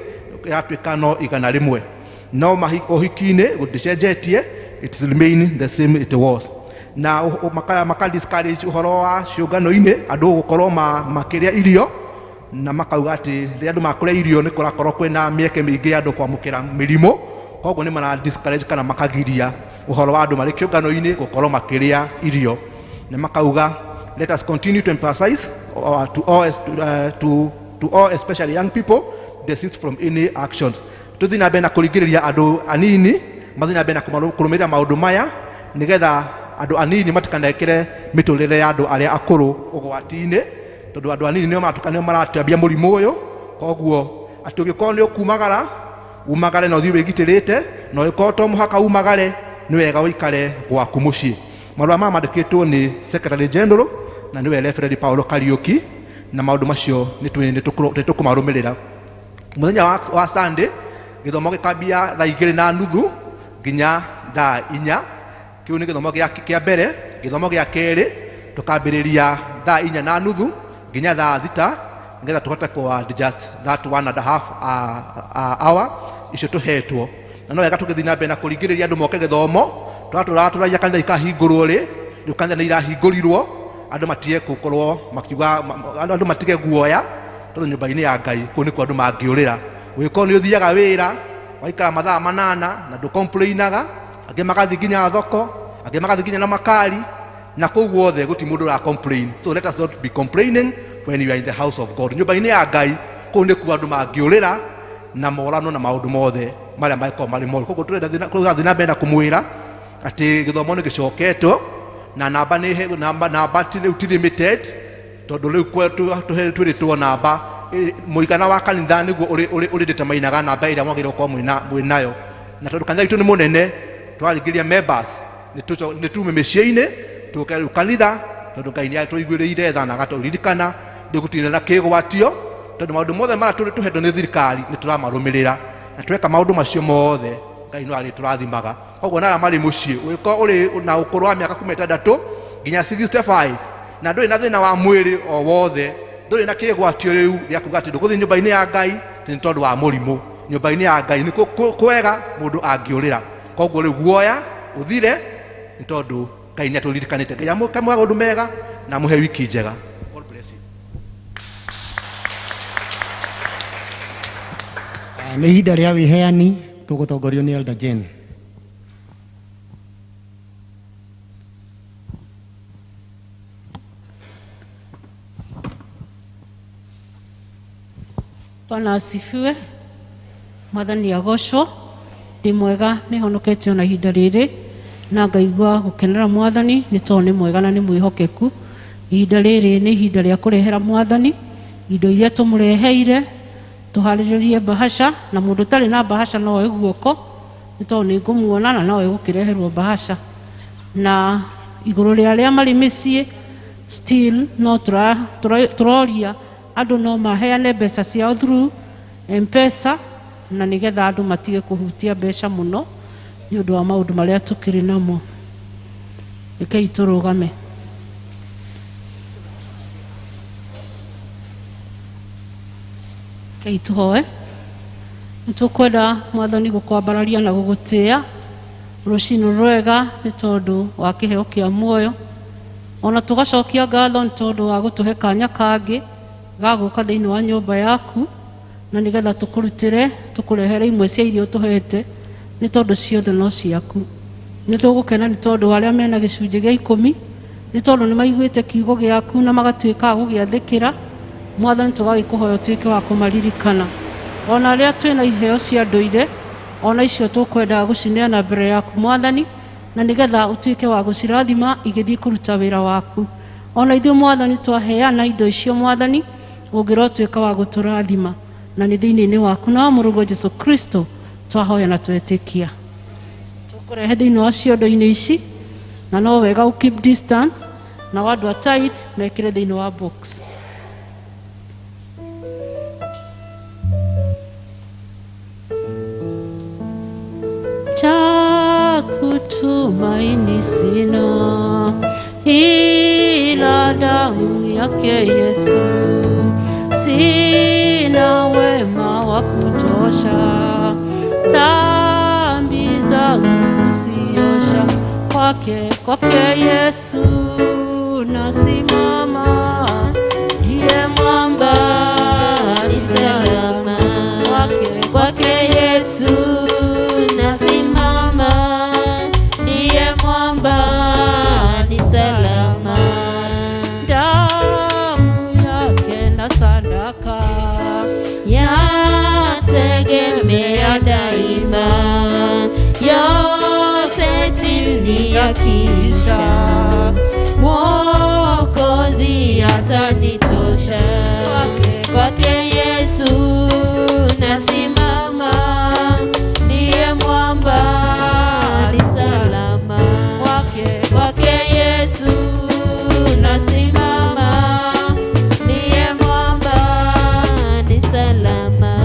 ĩratuĩka no 100, no ũhiki-inĩ gũticenjetie, it remain the same it was. Na maka discourage ũhoro wa ciũngano-inĩ andũ gũkorwo makĩrĩa irio, na makauga atĩ rĩrĩa andũ makũrĩa irio nĩ kũrakorwo kwĩna mĩeke mĩingĩ ya andũ kwamũkĩra mĩrimũ, koguo nĩ mara discourage kana makagiria ũhoro wa andũ marĩ kĩũngano-inĩ gũkorwo makĩrĩa irio. Na makauga let us continue to emphasize to all, especially young people, desist from any actions. Tuthiĩ na mbere na kũringĩrĩria andũ anini mathiĩ na mbere na kũrũmĩrĩra maũndũ maya nĩgetha andũ anini matikanekĩre mĩtũrĩre ya andũ arĩa akũrũ ũgwati-inĩ, tondũ andũ anini nĩo maratuĩka nĩo maratambia mũrimũ ũyũ. Koguo atĩ ũngĩkorwo nĩ ũkumagara, umagare na ũthiĩ wĩgitĩrĩte, na ũngĩkorwo to mũhaka umagare, nĩ wega ũikare gwaku mũciĩ. Marũa maya mandĩkĩtwo nĩ Secretary General na nĩwe Reverend Paulo Kariuki, na maũndũ macio nĩ tũkũmarũmĩrĩra. Mũthenya wa Sunday gĩthomo gĩkambia thaa 2:30 nginya thaa 4. Kĩu nĩ gĩthomo kĩa mbere. Gĩthomo gĩa kerĩ tũkambĩrĩria thaa 4:30 nginya thaa 6, nĩgetha tũhote kũ adjust that 1.5 hour icio tũhetwo. Na no wega tũgĩthiĩ na mbere na kũringĩrĩria andũ moke gĩthomo. Tũratũragia kanitha ikahingũrwo rĩ, rĩu kanitha nĩ irahingũrirwo, andũ matige gũkorwo makiuga, andũ matige guoya, tondũ nyũmba-inĩ ya Ngai kũu nĩkuo andũ mangĩũrĩra. Ũngĩkorwo nĩ ũthiaga wĩra waikara mathaa 8 na ndũcomplainaga, angĩ magathiĩ nginya thoko, angĩ magathiĩ nginya na makari, na kũu guothe gũtirĩ mũndũ ũra complain. So let us not be complaining when you are in the house of God. Nyũmba-inĩ ya Ngai kũu nĩkuo andũ mangĩũrĩra na morano na maũndũ mothe marĩa mangĩkorwo marĩ moru. Koguo tũrathiĩ na mbere na kũmwĩra atĩ gĩthomo nĩ gĩcoketwo na namba nĩ namba ti rĩu ti limited, tondũ rĩu twĩrĩtwo namba mũigana wa kanitha nĩguo ũrĩ determinaga namba ĩrĩa mwagĩrĩirwo gũkorwo mwĩnayo. Na tondũ kanitha witũ nĩ mũnene, tũraringĩrĩria members nĩ tume mĩciĩ-inĩ tũke rĩu kanitha, tondũ Ngai nĩ atũiguĩrĩire tha na agatũririkana rĩu gũtirĩ na kĩgwatio, tondũ maũndũ mothe marĩa tũhetwo nĩ thirikari nĩ tũramarũmĩrĩra, na tweka maũndũ macio mothe Ngai no arĩtũrathimaga. Koguo na arĩa marĩ mũciĩ, ũngĩkorwo ũrĩ na ũkũrũ wa mĩaka kuma 6 nginya 65 na ndũrĩ na thĩna wa mwĩrĩ o wothe, ndũrĩ na kĩgwatio rĩu gĩa kuga atĩ ndũgũthiĩ nyũmba-inĩ ya Ngai nĩ tondũ wa mũrimũ. Nyũmba-inĩ ya Ngai nĩ kwega mũndũ angĩũrĩra. Koguo rĩu guoya ũthire nĩ tondũ Ngai nĩ atũririkanĩte. Ngai amũke maũndũ mega na amũhe wiki njega. God bless you. Nĩ ihinda rĩa wĩheani, tũgũtongorio nĩ Elder Jane. Bwana asifiwe. Mwathani agocwo. Ndĩ mwega, nĩ honokete ona ihinda rĩrĩ na ngaigua gũkenera Mwathani nĩ tondũ nĩ mwega na nĩ mwĩhokeku. Ihinda rĩrĩ nĩ ihinda rĩa kũrehera Mwathani indo iria tũmũreheire. Tũharĩrĩrie bahasha, na mũndũ ũtarĩ na bahasha no oe guoko, nĩ tondũ nĩ ngũmuona na no egũkĩreherwo bahasha. Na igũrũ rĩa arĩa marĩ mĩciĩ, still no tũroria andũ no maheane mbeca ciao through M-Pesa, na nĩgetha andũ matige kũhutia mbeca mũno nĩ ũndũ wa maũndũ marĩa tũkĩrĩ namo. Rekei tũrũgame. Rekei tũhoe. Nĩ tũkwenda Mwathani gũkwambararia na gũgũtĩĩa rũcinĩ rwega nĩ tondũ wa kĩheo kĩa muoyo, ona tũgacokia ngatho nĩ tondũ wa gũtũhe kanya kangĩ ga gũka thĩinĩ wa nyũmba yaku, na nĩgetha tũkũrutĩre, tũkũrehere imwe cia iria ũtũhete, nĩ tondũ ciothe no ciaku. Nĩ tũgũkena nĩ tondũ arĩa mena gĩcunjĩ gĩa 10, nĩ tondũ nĩ maiguĩte kiugo gĩaku na magatuĩka a gũgĩathĩkĩra. Mwathani, tũgagĩkũhoya ũtuĩke wa kũmaririkana. Ona arĩa twĩna iheo cia ndũire, ona icio tũkwendaga gũcineana mbere yaku Mwathani, na nĩgetha ũtuĩke wa gũcirathima igĩthiĩ kũruta wĩra waku. Ona ithuĩ Mwathani twaheana indo icio Mwathani, ũngĩrotuĩka wa gũtũrathima, na nĩ thĩinĩ-inĩ waku na wa Mũrũguo Jesu Kristo twahoya na twetĩkia. Tũkũrehe thĩinĩ wa ciondo-inĩ ici, na no wega ũ keep distance, na andũ a tithe mekĩre thĩinĩ wa box. Cha kutumaini sina ila damu yake Yesu, sina wema wa kutosha, dhambi zangu kuziosha. Kwake, kwake Yesu nasimama, ndiye mwamba ni salama. Kwake, Kwake Yesu nasimama, ndiye mwamba ni salama. Damu yake na sadaka Yategemea daima, yote chini ya kisha, Mwokozi atanitosha. Kwake Yesu nasimama, ndiye mwamba ni salama. Kwake, Kwake Yesu nasimama, ndiye mwamba ni salama.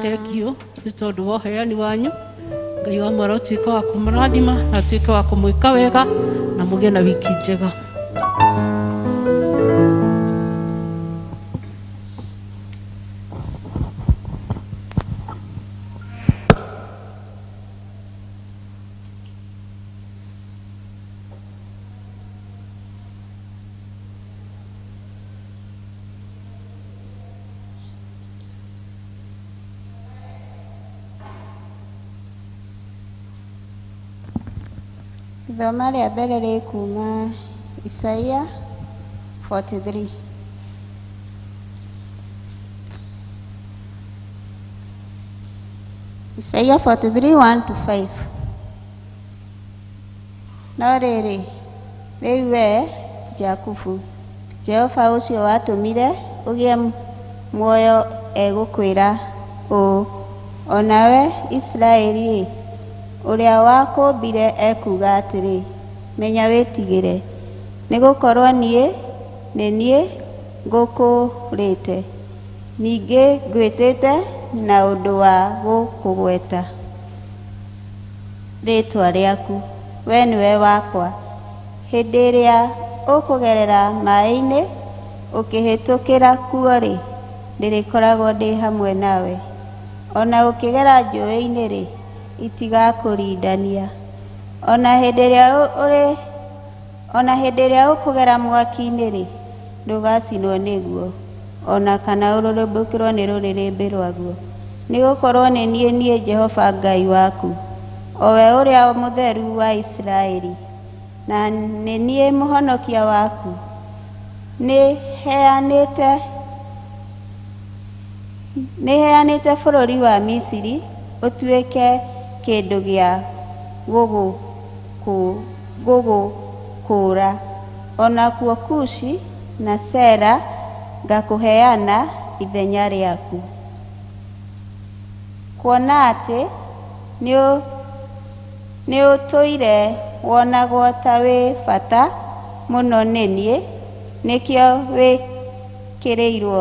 Thank you nĩ tondũ wa ũheani wanyu. Ngai wa mwara ũtuĩke wa kũmũrathima na ũtuĩke wa kũmwĩka wega, na mũgĩe na wiki njega. Ithoma rĩa mbere rĩ kuma Isaia 43. Isaia 43 1 to 5. No rĩrĩ, rĩu we Jakubu, Jehova ũcio watũmire ũgĩe muoyo egũkwĩra ũũ, o nawe Isiraeli-rĩ, ũrĩa wakũũmbire ekuuga atĩrĩ, menya wĩtigĩre, nĩgũkorwo niĩ nĩ niĩ ngũkũũrĩte, ningĩ ngwĩtĩte na ũndũ wa gũkũgweta rĩĩtwa rĩaku, we nĩwe wakwa. Hĩndĩ ĩrĩa ũkũgerera maĩ-inĩ ũkĩhĩtũkĩra kuo-rĩ, ndĩrĩkoragwo ndĩ hamwe nawe; o na ũkĩgera njũĩ-inĩ-rĩ, itigakũrindania. Ona hĩndĩ ĩrĩa ũrĩ ona hĩndĩ ĩrĩa ũkũgera mwaki-inĩ-rĩ, ndũgacinwo nĩguo, o na kana ũrũrũmbũkĩrwo nĩ rũrĩrĩmbĩ rwaguo. Nĩgũkorwo nĩ niĩ niĩ Jehova Ngai waku, o we Ũrĩa Mũtheru wa Isiraeli, na nĩ niĩ Mũhonokia waku. Nĩ heanĩte bũrũri wa Misiri ũtuĩke kĩndũ gĩa gũgũkũũra, o nakuo Kushi na Sera ngakũheana ithenya rĩaku. Kuona atĩ nĩũtũire wonagwo ta wĩ bata mũno nĩ niĩ, nĩkĩo wĩkĩrĩirwo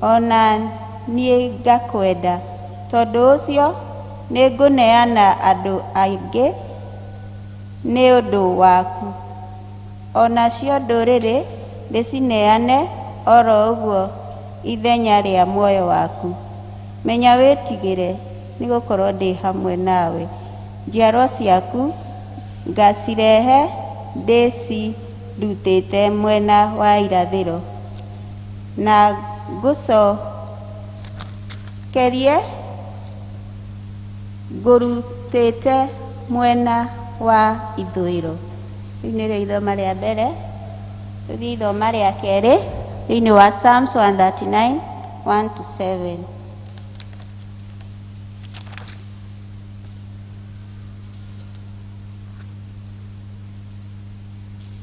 o na niĩ ngakwenda. Tondũ ũcio nĩngũneana andũ aingĩ nĩ ũndũ waku, o nacio ndũrĩrĩ ndĩcineane oro ũguo ithenya rĩa muoyo waku. Menya wĩtigĩre, nĩgũkorwo ndĩ hamwe nawe. Njiarwa ciaku ngacirehe ndĩcirutĩte mwena wa irathĩro, na ngũcokerie ngũrutĩte mwena wa ithũĩro. Rĩu nĩrĩo ithoma rĩa mbere. Tũthiĩ ithoma rĩa kerĩ thĩinĩ wa Psalms 139 1 to 7.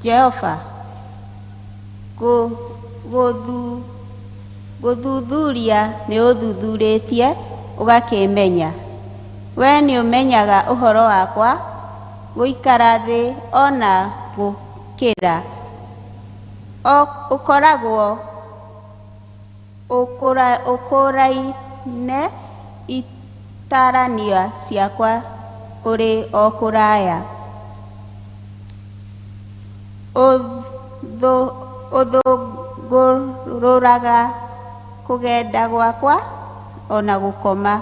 Jehova, gũthuthuria nĩ ũthuthurĩtie ũgakĩmenya. We nĩũmenyaga ũhoro wakwa gũikara thĩ ona gũkĩra. Ũkoragwo ũkũraine itarania ciakwa ũrĩ o kũraya. Ũthũngũrũraga kũgenda gwakwa ona gũkoma,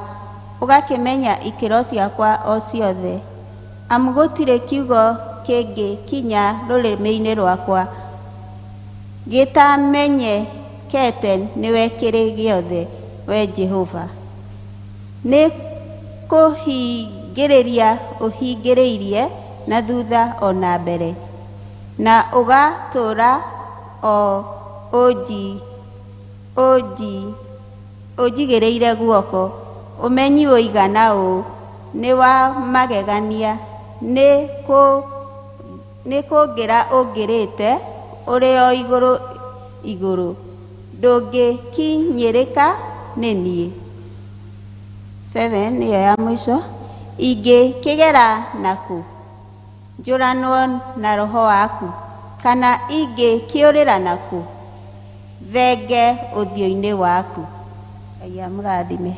ũgakĩmenya ikĩro ciakwa o ciothe. Amu gũtirĩ kiugo kĩngĩkinya rũrĩmĩ-inĩ rwakwa gĩtamenyekete nĩwe kĩrĩ gĩothe, we Jehova. Nĩ kũhingĩrĩria ũhingĩrĩirie na thutha ona mbere, na ũgatũũra o ũnjigĩrĩire guoko. Ũmenyi ũigana ũũ nĩ wa magegania, nĩ kũngĩra ũngĩrĩte ũrĩ o igũrũ igũrũ, ndũngĩkinyĩrĩka nĩ niĩ. 7 nĩyo ya mũico. Ingĩkĩgera nakũ njũranwo na roho waku, kana ingĩkĩũrĩra nakũ thenge ũthiũ-inĩ waku. Ngai amũrathime.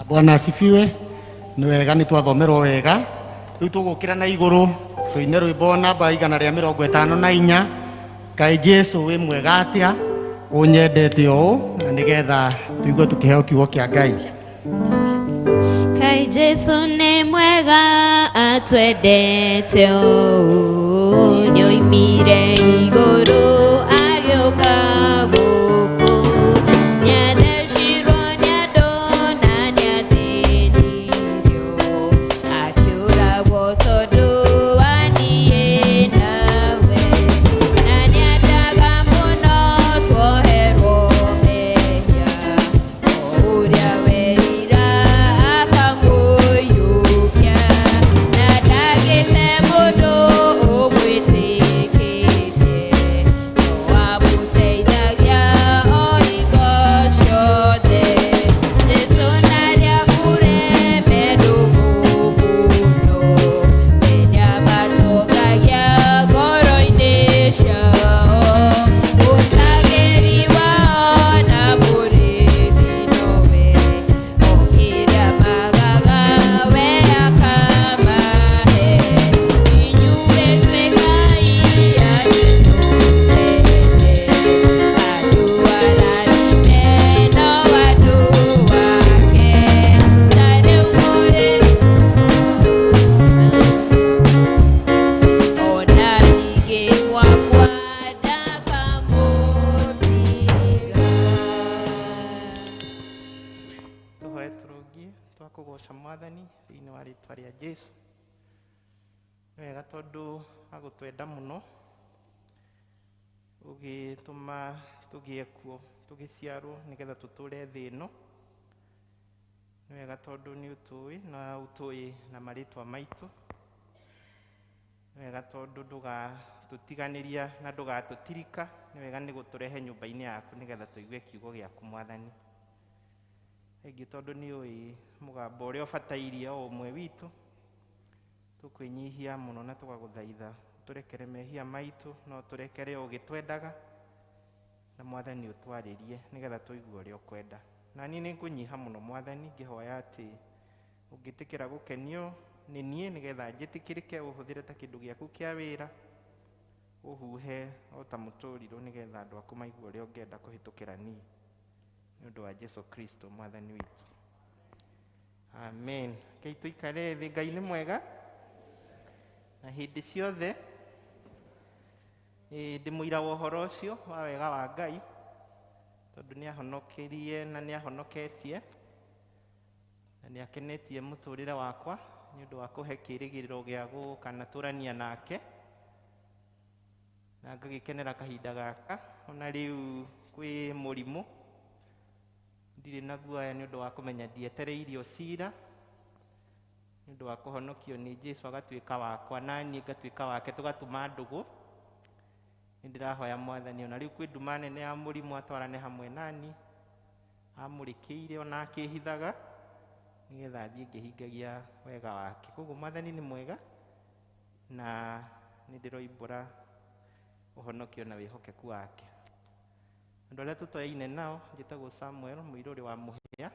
Bwana asifiwe. Nĩ wega nĩ twathomerwo wega. Rĩu tũgũkĩra na igũrũ tũine rwĩmbo namba 154. Ngai Jesu wĩ mwega atĩa, ũnyendete ũũ, na nĩgetha tũigue tũkĩheo kiugo kĩa Ngai. Kai Jesu nĩ mwega atwendete ũũ, nĩoimire igũrũ agĩũka gũkũ. Nĩathecirwo nĩ andũ na nĩathĩnirio, akĩũragwo tondũ wa niĩ nawe. Na nĩendaga mũno tuoherwo mehia, o ũrĩa werira akamũiyũkia. Na ndagĩte mũndũ ũmwĩtĩkĩtie, no amũteithagia o hingo ciothe. Jesũ ndarĩakure mendũgũ mũno, we nĩamatongagia ngoro-inĩ ciao. Mũtagĩri wao na mũrĩithi nowe, o kĩrĩa magaga we akamahe. Inyuĩ tuĩkai a Jesũ tene, andũ arathime no andũ ake. Na rĩu mũrĩ ona ningĩ mwakwa ndakamũtiga. Tũhoe tũrũngie twakũgoca Mwathani thĩinĩ wa rĩtwa rĩa Jesu. Nĩ wega tondũ wa gũtwenda mũno, ũgĩtũma tũgĩe kuo tũgĩciarwo nĩgetha tũtũre thĩ ĩno. Nĩ wega tondũ nĩ ũtũĩ na ũtũĩ na marĩtwa maitũ. Nĩ wega tondũ ndũgatũtiga. Ndũgatũtiganĩria na ndũgatũtirika, nĩ wega nĩ gũtũrehe nyũmba-inĩ yaku nĩgetha tũigue kiugo gĩaku Mwathani. Thengiũ tondũ nĩ ũĩ mũgambo ũrĩa ũbatairie o ũmwe witũ, tũkwĩnyihia mũno na tũgagũthaitha ũtũrekere mehia maitũ, no ũtũrekere o ũgĩtwendaga, na Mwathani ũtwarĩrie nĩgetha tũigue ũrĩa ũkwenda. Na niĩ nĩ ngũnyiha mũno Mwathani, ngĩhoya atĩ ũngĩtĩkĩra gũkenio nĩ niĩ nĩgetha njĩtĩkĩrĩke, ũhũthĩre ta kĩndũ gĩaku kĩa wĩra, ũhuhe o ta mũtũrirũ nĩgetha andũ aku maigue ũrĩa ũngĩenda kũhĩtũkĩra niĩ, nĩ ũndũ wa Jesu Kristo Mwathani witũ. Amen. Ngai tũikare thĩ. Ngai nĩ mwega na hĩndĩ ciothe. Ndĩ mũira wa ũhoro ũcio wa wega wa Ngai, tondũ nĩ ahonokirie na nĩ ahonoketie na nĩ akenetie mũtũrĩre wakwa nĩ ũndũ wa kũhe kĩĩrĩgĩrĩro gĩa gũkanatũrania nake, na ngagĩkenera kahinda gaka. Ona rĩu kwĩ mũrimũ, ndirĩ na guoya nĩ ũndũ wa kũmenya ndietereirio cira, nĩ ũndũ wa kũhonokio nĩ Jesu agatuĩka wakwa na niĩ ngatuĩka wake, tũgatuma ndũgũ. Nĩ ndĩrahoya Mwathani ona rĩu kwĩ nduma nene ya mũrimũ atwarane hamwe nani, amũrĩkĩire ona akĩhithaga nĩgetha athiĩ ngĩhingagia wega wake. Koguo Mwathani nĩ mwega na nĩ ndĩroimbũra ũhonokio na wĩhokeku wake. Andũ arĩa tũtoyaine nao, njĩtagwo Samuel Mũirũrĩ wa Mũhĩa.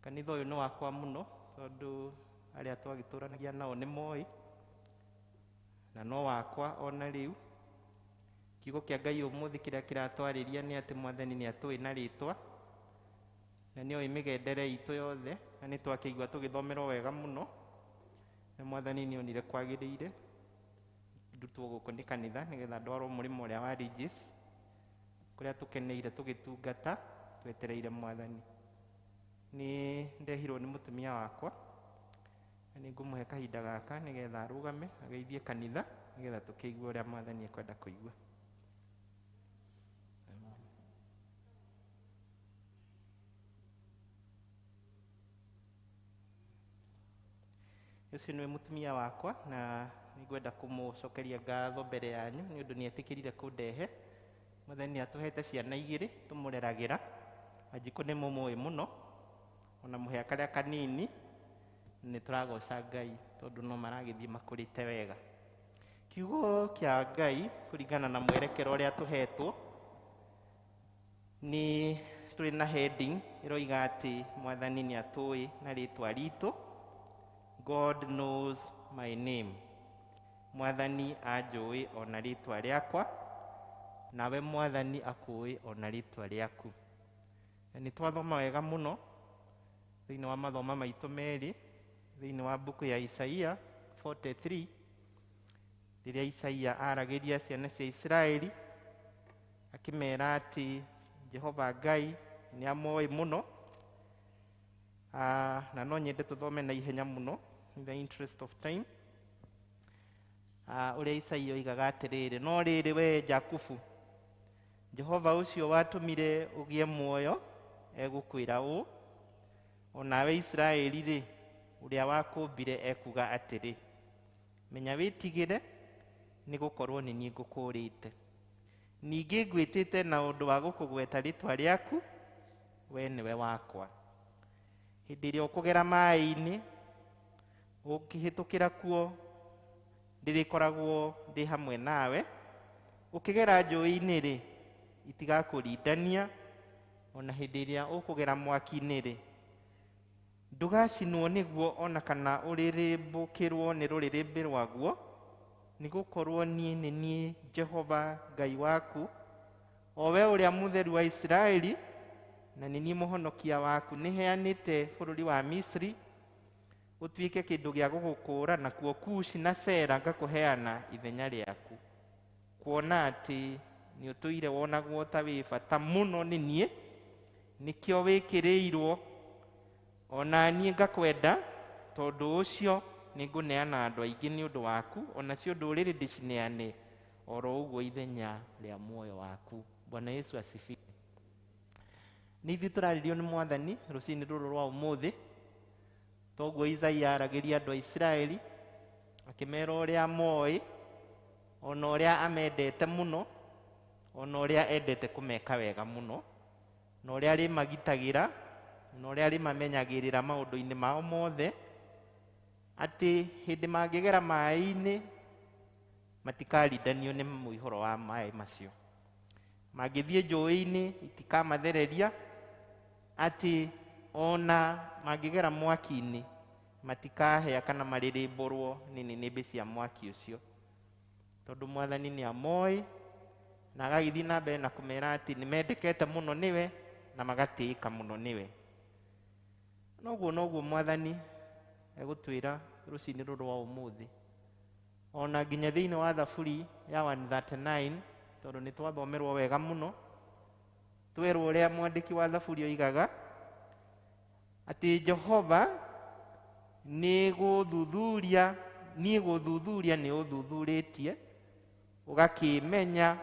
Kanitha ũyũ nĩ wakwa mũno tondũ arĩa twagĩtũranagia nao nĩ moĩ, na no wakwa ona rĩu. Kiugo kĩa Ngai ũmũthĩ kĩrĩa kĩratwarĩria nĩ atĩ Mwathani nĩ atũĩ na rĩtwa, na nĩ oĩ mĩgendere itũ yothe, na nĩ twakĩigua tũgĩthomerwo wega mũno, na Mwathani nĩ onire kwagĩrĩire ndutwo gũkũ nĩ kanitha nĩgetha ndwarwo mũrĩmo ũrĩa wa Regis, kũrĩa tũkeneire tũgĩtungata twetereire Mwathani. Nĩ ndehirwo nĩ mũtumia wakwa, na nĩ ngũmũhe kahinda gaka nĩgetha arũgame ageithie kanitha nĩgetha tũkĩigue ũrĩa Mwathani ekwenda kũigua. Ũcio nĩwe mũtumia wakwa, na nĩngwenda kũmũcokeria ngatho mbere yanyu nĩ ũndũ nĩ etĩkĩrire kũndehe. Mwathani nĩ atũhete ciana igĩrĩ tũmũreragĩra. Wanjikũ nĩ mũmũĩ mũno, ona mũhĩa karĩa kanini, nĩ tũragoca Ngai tondũ no maragĩthiĩ makũrĩte wega. Kiugo kĩa Ngai kũringana na mwerekero ũrĩa tũhetwo nĩ tũrĩ na heading ĩroiga atĩ Mwathani nĩ atũĩ na rĩtwa ritũ. God knows my name. Mwathani anjũĩ ona rĩtwa rĩakwa, nawe Mwathani akũĩ ona rĩtwa rĩaku. Na nĩ twathoma wega mũno thĩinĩ wa mathoma maitũ merĩ thĩinĩ wa mbuku ya Isaia 43, rĩrĩa Isaia aragĩria ciana cia Isiraeli akĩmera atĩ Jehova Ngai nĩ amoĩ mũno. Na no nyende tũthome na ihenya mũno in the interest of time. Ũrĩa Isaia oigaga atĩrĩrĩ, no rĩrĩ we Jakubu, Jehova ũcio watũmire ũgĩe muoyo egũkwĩra ũũ, onawe Isiraeli rĩ, ũrĩa wakũmbire ekuga atĩrĩ, menya wĩtigĩre, nĩ gũkorwo nĩ niĩ ngũkũũrĩte. Ningĩ ngwĩtĩte na ũndũ wa gũkũgweta rĩtwa rĩaku, we nĩwe wakwa. Hĩndĩ ĩrĩa ũkũgera maĩ-inĩ, ũkĩhĩtũkĩra kuo, ndĩrĩkoragwo ndĩ hamwe nawe. Ũkĩgera njũĩ-inĩ rĩ, itigakũrindania, ona hĩndĩ ĩrĩa ũkũgera mwaki-inĩ rĩ, ndũgacinwo nĩguo ona kana ũrĩrĩmbũkĩrwo nĩ rũrĩrĩmbĩ rwaguo, nĩ gũkorwo niĩ nĩ niĩ Jehova Ngai waku, o we ũrĩa mũtheru wa Isiraeli, na nĩ niĩ mũhonokia waku. Nĩheanĩte bũrũri wa Misri ũtuĩke kĩndũ gĩa gũgũkũũra, nakuo Kushi na Sera ngakũheana ithenya rĩaku, kuona atĩ nĩ ũtũire wonagwo ta wĩ bata mũno nĩ niĩ, nĩkĩo wĩkĩrĩirwo, ona niĩ ngakwenda, tondũ ũcio nĩngũneana andũ aingĩ nĩ ũndũ waku, onacio ndũrĩrĩ ndĩcineane oro ũguo ithenya rĩa muoyo waku. Bwana Yesu asifiwe. Nĩ ithuĩ tũrarĩrio nĩ Mwathani rũcinĩ rũrũ rwa ũmũthĩ. Toguo Isaia aragĩria andũ a Isiraeli akĩmera ũrĩa moĩ, Ona ũrĩa amendete mũno, ona ũrĩa endete kũmeka wega mũno, na ũrĩa arĩmagitagĩra, na ũrĩa arĩmamenyagĩrĩra maũndũ-inĩ mao mothe, atĩ hĩndĩ mangĩgera maĩ-inĩ matikarindanio nĩ mũihũro wa maĩ macio, mangĩthiĩ njũĩ-inĩ itikamathereria, atĩ ona mangĩgera mwaki-inĩ matikahĩa kana marĩrĩmbũrwo nĩ nĩnĩmbĩ cia mwaki ũcio, tondũ Mwathani nĩ amoĩ na agagĩthiĩ na mbere na kũmera atĩ nĩ mendekete mũno nĩwe na magatĩĩka mũno nĩwe. Noguo noguo Mwathani egũtwĩra rũcinĩ rũrũ rwa ũmũthĩ, ona nginya thĩinĩ wa Thaburi ya 139, tondũ nĩ twathomerwo wega mũno, twerwo ũrĩa mwandĩki wa Thaburi oigaga atĩ Jehova nĩ gũthuthuria, niĩ gũthuthuria nĩ ũthuthurĩtie, ũgakĩmenya,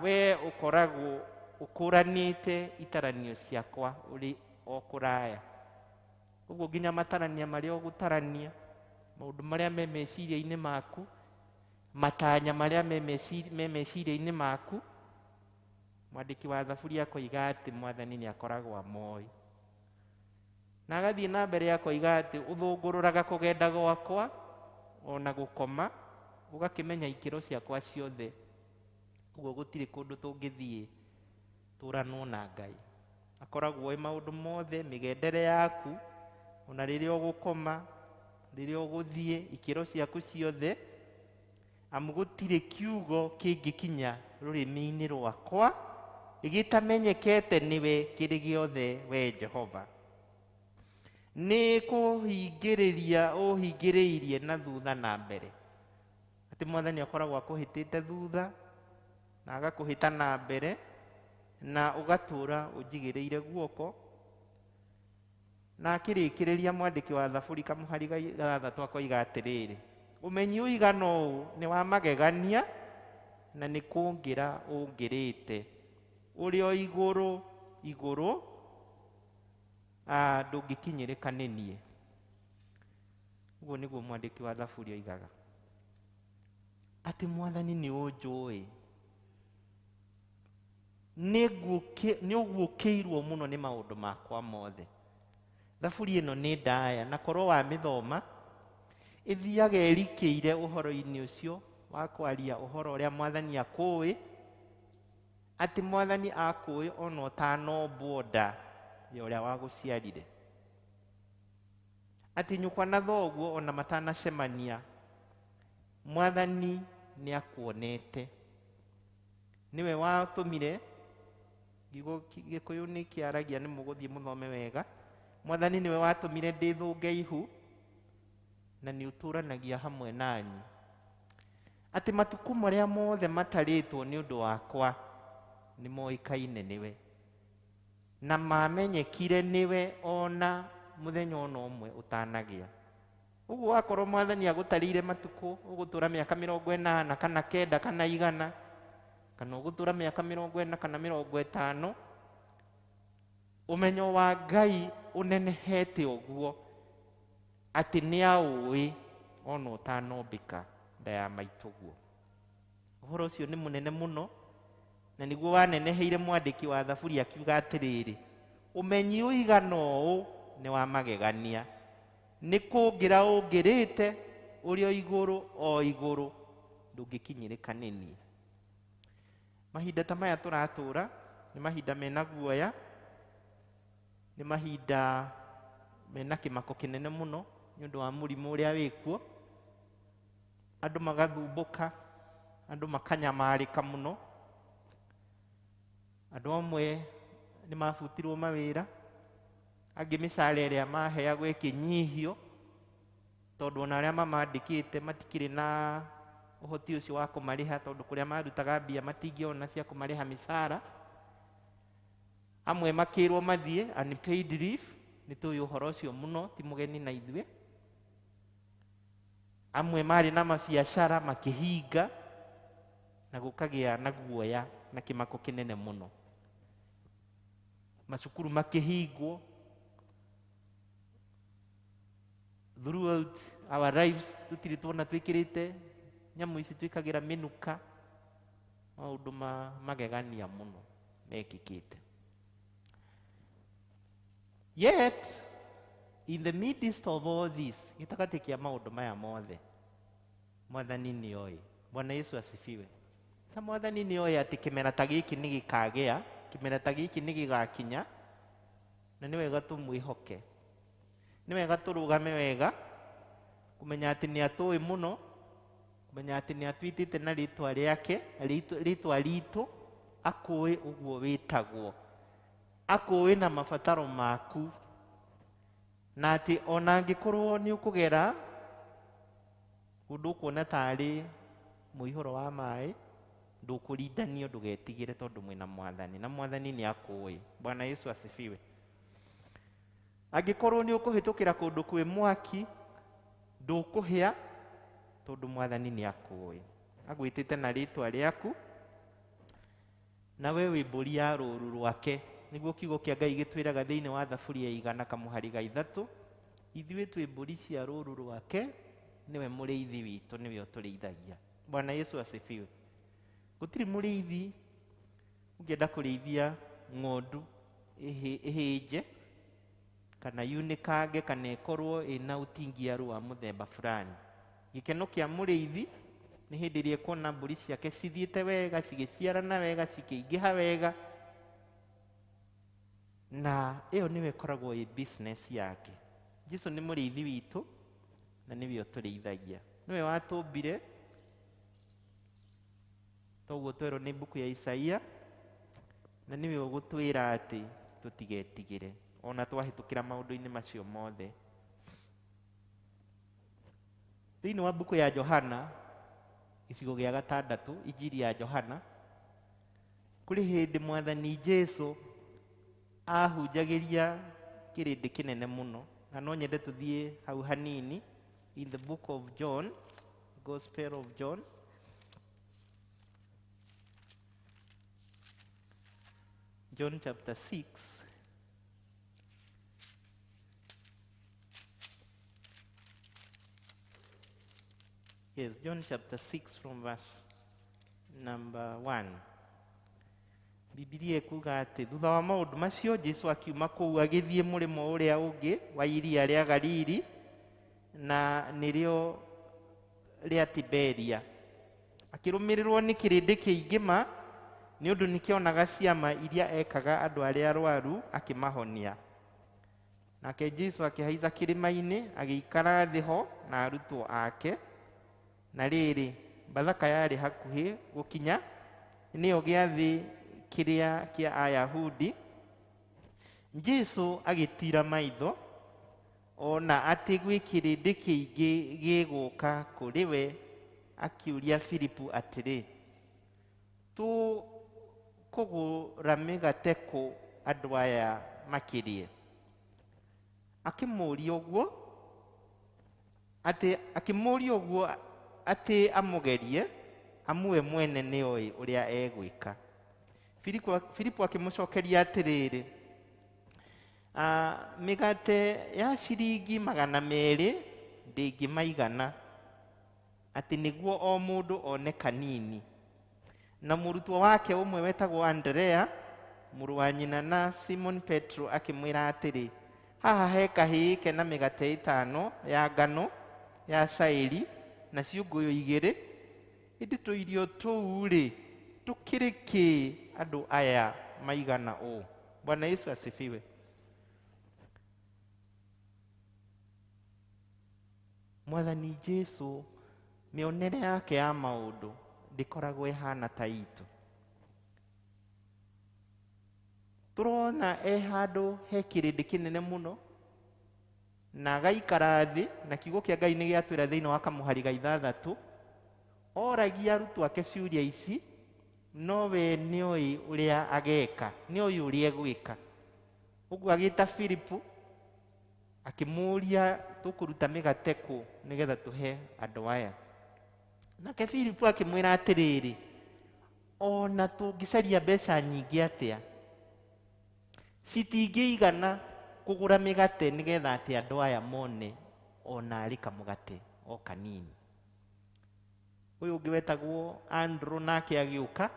we ũkoragwo ũkũranĩte itaranio ciakwa ũrĩ o kũraya. Ũguo nginya matarania marĩa ũgũtarania, maũndũ marĩa me meciria-inĩ maku, matanya marĩa me meciria-inĩ maku, mwandĩki wa Thaburi akoiga atĩ Mwathani nĩ akoragwo amoĩ. Na agathiĩ na mbere akoiga atĩ ũthũngũrũraga kũgenda gwakwa ona gũkoma, ũgakĩmenya ikĩro ciakwa ciothe. Ũguo gũtirĩ kũndũ tũngĩthiĩ tũranwo na Ngai. Akoragwo oĩ maũndũ mothe, mĩgendere yaku, ona rĩrĩa ũgũkoma, rĩrĩa ũgũthiĩ, ikĩro ciaku ciothe, amu gũtirĩ kiugo kĩngĩkinya rũrĩmĩ-inĩ rwakwa gĩtamenyekete nĩwe kĩrĩ gĩothe we Jehova. Nĩ kũhingĩrĩria ũhingĩrĩirie na thutha na mbere, atĩ Mwathani akoragwo akũhĩtĩte thutha na agakũhĩta na mbere, na ũgatũra ũnjigĩrĩire guoko. Na akĩrĩkĩrĩria mwandĩki wa Thaburi kamũhari ga 6 akoiga atĩrĩrĩ, ũmenyi ũigana ũũ nĩ wa magegania na nĩ kũngĩra ũngĩrĩte, ũrĩ o igũrũ igũrũ, ndũngĩkinyĩrĩka nĩ niĩ. Ũguo nĩguo mwandĩki wa Thaburi oigaga, atĩ Mwathani nĩ ũnjũĩ, nĩ ũguũkĩirwo mũno nĩ maũndũ makwa mothe. Thaburi ĩno nĩ ndaya, na korwo wamĩthoma ĩthiaga ĩrikĩire ũhoro-inĩ ũcio wa kwaria ũhoro ũrĩa Mwathani akũĩ, atĩ Mwathani akũĩ ona ũtanombwo nda ya ũrĩa wagũciarire, atĩ nyũkwa na thoguo ona matanacemania Mwathani nĩ akuonete, nĩwe watũmire. Kiugo Gĩkũyũ nĩ kĩaragia, nĩ mũgũthiĩ mũthome wega. Mwathani nĩwe watũmire ndĩthũnge ihu, na nĩ ũtũranagia hamwe nani, atĩ matukũ marĩa mothe matarĩtwo nĩ ũndũ wakwa nĩ moĩkaine nĩwe, na mamenyekire nĩwe ona mũthenya ona ũmwe ũtanagĩa. Ũguo wakorwo Mwathani agũtarĩire matukũ, ũgũtũra mĩaka 80 kana 90 kana 100, kana ũgũtũra mĩaka 40 kana 50, ũmenyo wa Ngai ũnenehete ũguo atĩ nĩ aũĩ ona ũtanombĩka nda ya maitũguo. Ũhoro ũcio nĩ mũnene mũno, na nĩguo waneneheire mwandĩki wa Thaburi akiuga atĩrĩrĩ, ũmenyi ũigana ũũ nĩ wa magegania, nĩ kũngĩra ũngĩrĩte ũrĩ o igũrũ o igũrũ, ndũngĩkinyĩrĩka nĩ niĩ. Mahinda ta maya tũratũra nĩ mahinda mena guoya, nĩ mahinda mena kĩmako kĩnene mũno nĩ ũndũ wa mũrimũ ũrĩa wĩkuo. Andũ magathumbũka, andũ makanyamarĩka mũno, andũ amwe nĩ mabutirwo mawĩra, angĩ mĩcara ĩrĩa maheagwo ĩkĩnyihio, tondũ ona arĩa mamandĩkĩte matikĩrĩ na ũhoti ũcio wa kũmarĩha, tondũ kũrĩa marutaga mbia matingĩona cia kũmarĩha mĩcara. Amwe makĩrwo mathiĩ unpaid leave, nĩ tũĩ ũhoro ũcio mũno, ti mũgeni na ithuĩ. Amwe marĩ na mabiacara makĩhinga, na gũkagĩa na guoya na kĩmako kĩnene mũno. Macukuru makĩhingwo. Throughout our lives tũtirĩ tuona twĩkĩrĩte Nyamũ ici twĩkagĩra mĩnuka, maũndũ ma magegania mũno mekĩkĩte. Yet in the midst of all this, gĩtagatĩ kĩa maũndũ maya mothe, Mwathani nĩ oĩ. Bwana Yesu asifiwe. Ta Mwathani nĩ oĩ atĩ kĩmera ta gĩkĩ nĩ gĩkagĩa, kĩmera ta gĩkĩ nĩ gĩgakinya, na nĩ wega tũmwĩhoke, nĩ wega tũrũgame wega, kũmenya atĩ nĩ atũĩ mũno, kũmenya atĩ nĩ atwĩtĩte na rĩtwa rĩake, rĩtwa ritũ, akũĩ ũguo wĩtagwo, akũĩ na mabataro maku, na atĩ ona angĩkorwo nĩ ũkũgera ũndũ ũkuona tarĩ mũihũro wa maĩ, ndũkũrindanio, ndũgetigĩre tondũ mwĩna Mwathani, na Mwathani nĩ akũĩ. Bwana Yesu asifiwe. Angĩkorwo nĩ ũkũhĩtũkĩra kũndũ kwĩ mwaki, ndũkũhĩa tondũ Mwathani nĩ akũĩ, agwĩtĩte na rĩtwa rĩaku, na we wĩ mbũri ya rũũru rwake. Nĩguo kiugo kĩa Ngai gĩtwĩraga thĩinĩ wa Thaburi ya 100 kamũhari ga 3, ithuĩ twĩ mbũri cia rũũru rwake, nĩwe mũrĩithi witũ, nĩwe ũtũrĩithagia. Bwana Yesu asifiwe. Gũtirĩ mũrĩithi ũngĩenda kũrĩithia ng'ondu ĩhĩnje kana yunĩkange kana ĩkorwo ĩna ũtingiaru wa mũthemba fulani. Gĩkeno kĩa mũrĩithi nĩ hĩndĩ ĩrĩa ekuona mbũri ciake cithiĩte wega, cigĩciarana wega, cikĩingĩha wega, na ĩyo nĩyo ĩkoragwo ĩ business yake. Jesu nĩ mũrĩithi witũ na nĩwe ũtũrĩithagia, nĩwe watũmbire, toguo twerwo nĩ mbuku ya Isaia, na nĩwe ũgũtwĩra atĩ tũtigetigĩre ona twahĩtũkĩra maũndũ-inĩ macio mothe. Thĩinĩ wa mbuku ya Johana gĩcigo gĩa 6, Injiri ya Johana, kũrĩ hĩndĩ Mwathani Jesu ahunjagĩria kĩrĩndĩ kĩnene mũno, na no nyende tũthiĩ hau hanini in the book of John, Gospel of John. John chapter 6. Yes, John chapter 6 from verse number 1. Bibilia ĩkuga atĩ thutha wa maũndũ macio Jesu akiuma kũu agĩthiĩ mũrĩmo ũrĩa ũngĩ wa iria rĩa Galili, na nĩrĩo rĩa Tiberia. Akĩrũmĩrĩrwo nĩ kĩrĩndĩ kĩingĩ ma, nĩ ũndũ nĩkĩonaga ciama iria ekaga andũ arĩa arwaru akĩmahonia. Nake Jesu akĩhaica kĩrĩma-inĩ agĩikara thĩ ho na arutwo ake. Na rĩrĩ, Bathaka yarĩ hakuhĩ gũkinya, nĩyo gĩathĩ kĩrĩa kĩa Ayahudi. Jesu agĩtiira maitho ona atĩ gwĩ kĩrĩndĩ kĩingĩ gĩgũka kũrĩ we, akiũria Filipu atĩrĩ, tũkũgũra mĩgate kũ andũ aya makĩrĩe? Akĩmũũria ũguo atĩ amũgerie, amu we mwene nĩoĩ ũrĩa egwĩka. Filipu akĩmũcokeria atĩrĩrĩ, mĩgate ya ciringi 200 ndĩngĩmaigana, atĩ nĩguo o mũndũ one kanini. Na mũrutwo wake ũmwe wetagwo Andrea, mũrũ wa nyina na Simon Petro, akĩmwĩra atĩrĩ, haha he kahĩĩ kena mĩgate 5 ya ngano ya cairi na ciũngũyũ 2, ĩndĩ tũirio tũu rĩ tũkĩrĩ kĩ andũ aya maigana ũũ? Bwana Yesu asifiwe. Mwathani Jesu mĩonere yake ya maũndũ ndĩkoragwo ĩhana ta itũ. Tũrona e handũ he kĩrĩndĩ kĩnene mũno, na agaikara thĩ, na kiugo kĩa Ngai nĩ gĩatwĩra thĩinĩ wa kamũhari ga 6, oragia arutwo ake ciũria ici, no we nĩoĩ ũrĩa ageka, nĩoĩ ũrĩa egwĩka. Ũguo agĩta Filipu akĩmũũria, tũkũruta mĩgate kũ nĩgetha tũhe andũ aya? Nake Filipu akĩmwĩra atĩrĩrĩ, ona tũngĩcaria mbeca nyingĩ atĩa, citingĩigana kũgũra mĩgate nĩgetha atĩ andũ aya mone ona arĩ kamũgate o kanini. Ũyũ ũngĩ wetagwo Andrew nake agĩũka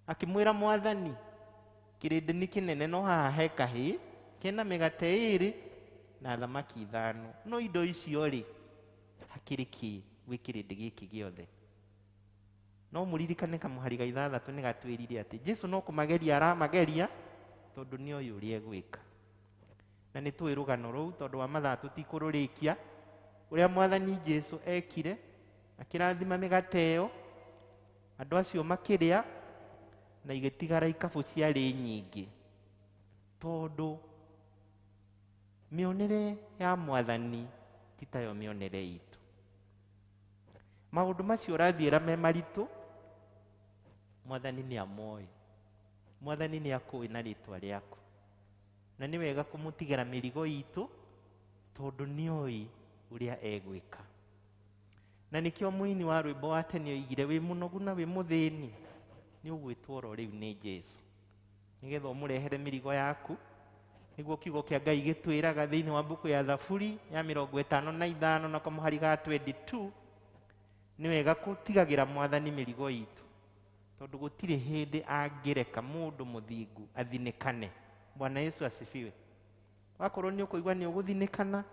akĩmwĩra, Mwathani, kĩrĩndĩ nĩ kĩnene, no haha he kahĩĩ kena mĩgate 2 na thamaki 5, no indo icio rĩ, hakĩrĩ kĩ gwĩ kĩrĩndĩ gĩkĩ gĩothe? No mũririkane kamũhari ga 6 nĩ gatwĩrire atĩ Jesu no kũmageria aramageria tondũ nĩ oĩ ũrĩa egwĩka. Na nĩ tũĩ rũgano rũu tondũ wa mathaa tũtikũrũrĩkia, ũrĩa Mwathani Jesu ekire, akĩrathima mĩgate ĩyo, andũ acio makĩrĩa, na igĩtigara ikabũ ciarĩ nyingĩ, tondũ mĩonere ya Mwathani ti tayo mĩonere itũ. Maũndũ macio ũrathiĩra me maritũ, Mwathani nĩ amoĩ, Mwathani nĩ akũĩ na rĩtwa rĩaku, na nĩ wega kũmũtigĩra mĩrigo itũ tondũ nĩoĩ ũrĩa egwĩka. Na nĩkĩo mũini wa rwĩmbo wa tene oigire, wĩ mũnogu na wĩ mũthĩni, nĩ ũgwĩtwo oro rĩu nĩ Jesu nĩgetha ũmũrehere mĩrigo yaku. Nĩguo kiugo kĩa Ngai gĩtwĩraga thĩinĩ wa mbuku ya Thaburi ya 55 na kamũhari ga 22, nĩ wega gũtigagĩra Mwathani mĩrigo itũ, tondũ gũtirĩ hĩndĩ angĩreka mũndũ mũthingu athinĩkane. Bwana Yesu asifiwe. Wakorwo nĩ ũkũigua nĩ ũgũthinĩkana,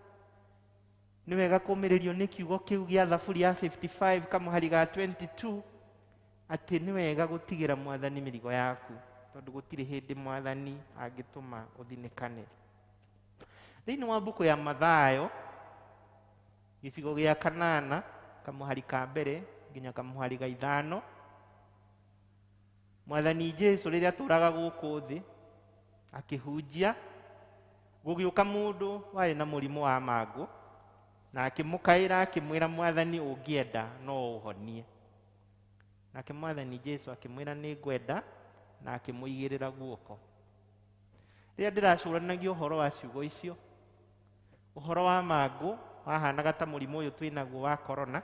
nĩ wega kũmĩrĩrio nĩ kiugo kĩu gĩa Thaburi ya 55 kamũhari ga 22, atĩ nĩ wega gũtigĩra Mwathani mĩrigo yaku, tondũ gũtirĩ hĩndĩ Mwathani angĩtũma ũthinĩkane. Thĩinĩ wa mbuku ya Mathayo gĩcigo gĩa 8 kamũhari ka mbere nginya kamũhari ga 5, Mwathani Jesu rĩrĩa atũraga gũkũ thĩ akĩhunjia, gũgĩũka mũndũ warĩ na mũrimũ wa mangũ, na akĩmũkaĩra akĩmwĩra, Mwathani, ũngĩenda no ũhonie. Nake Mwathani Jesu akĩmwĩra, nĩ ngwenda, na akĩmũigĩrĩra guoko. Rĩrĩa ndĩracũranagia ũhoro wa ciugo icio, ũhoro wa mangũ wahanaga ta mũrimũ ũyũ twĩnaguo wa corona.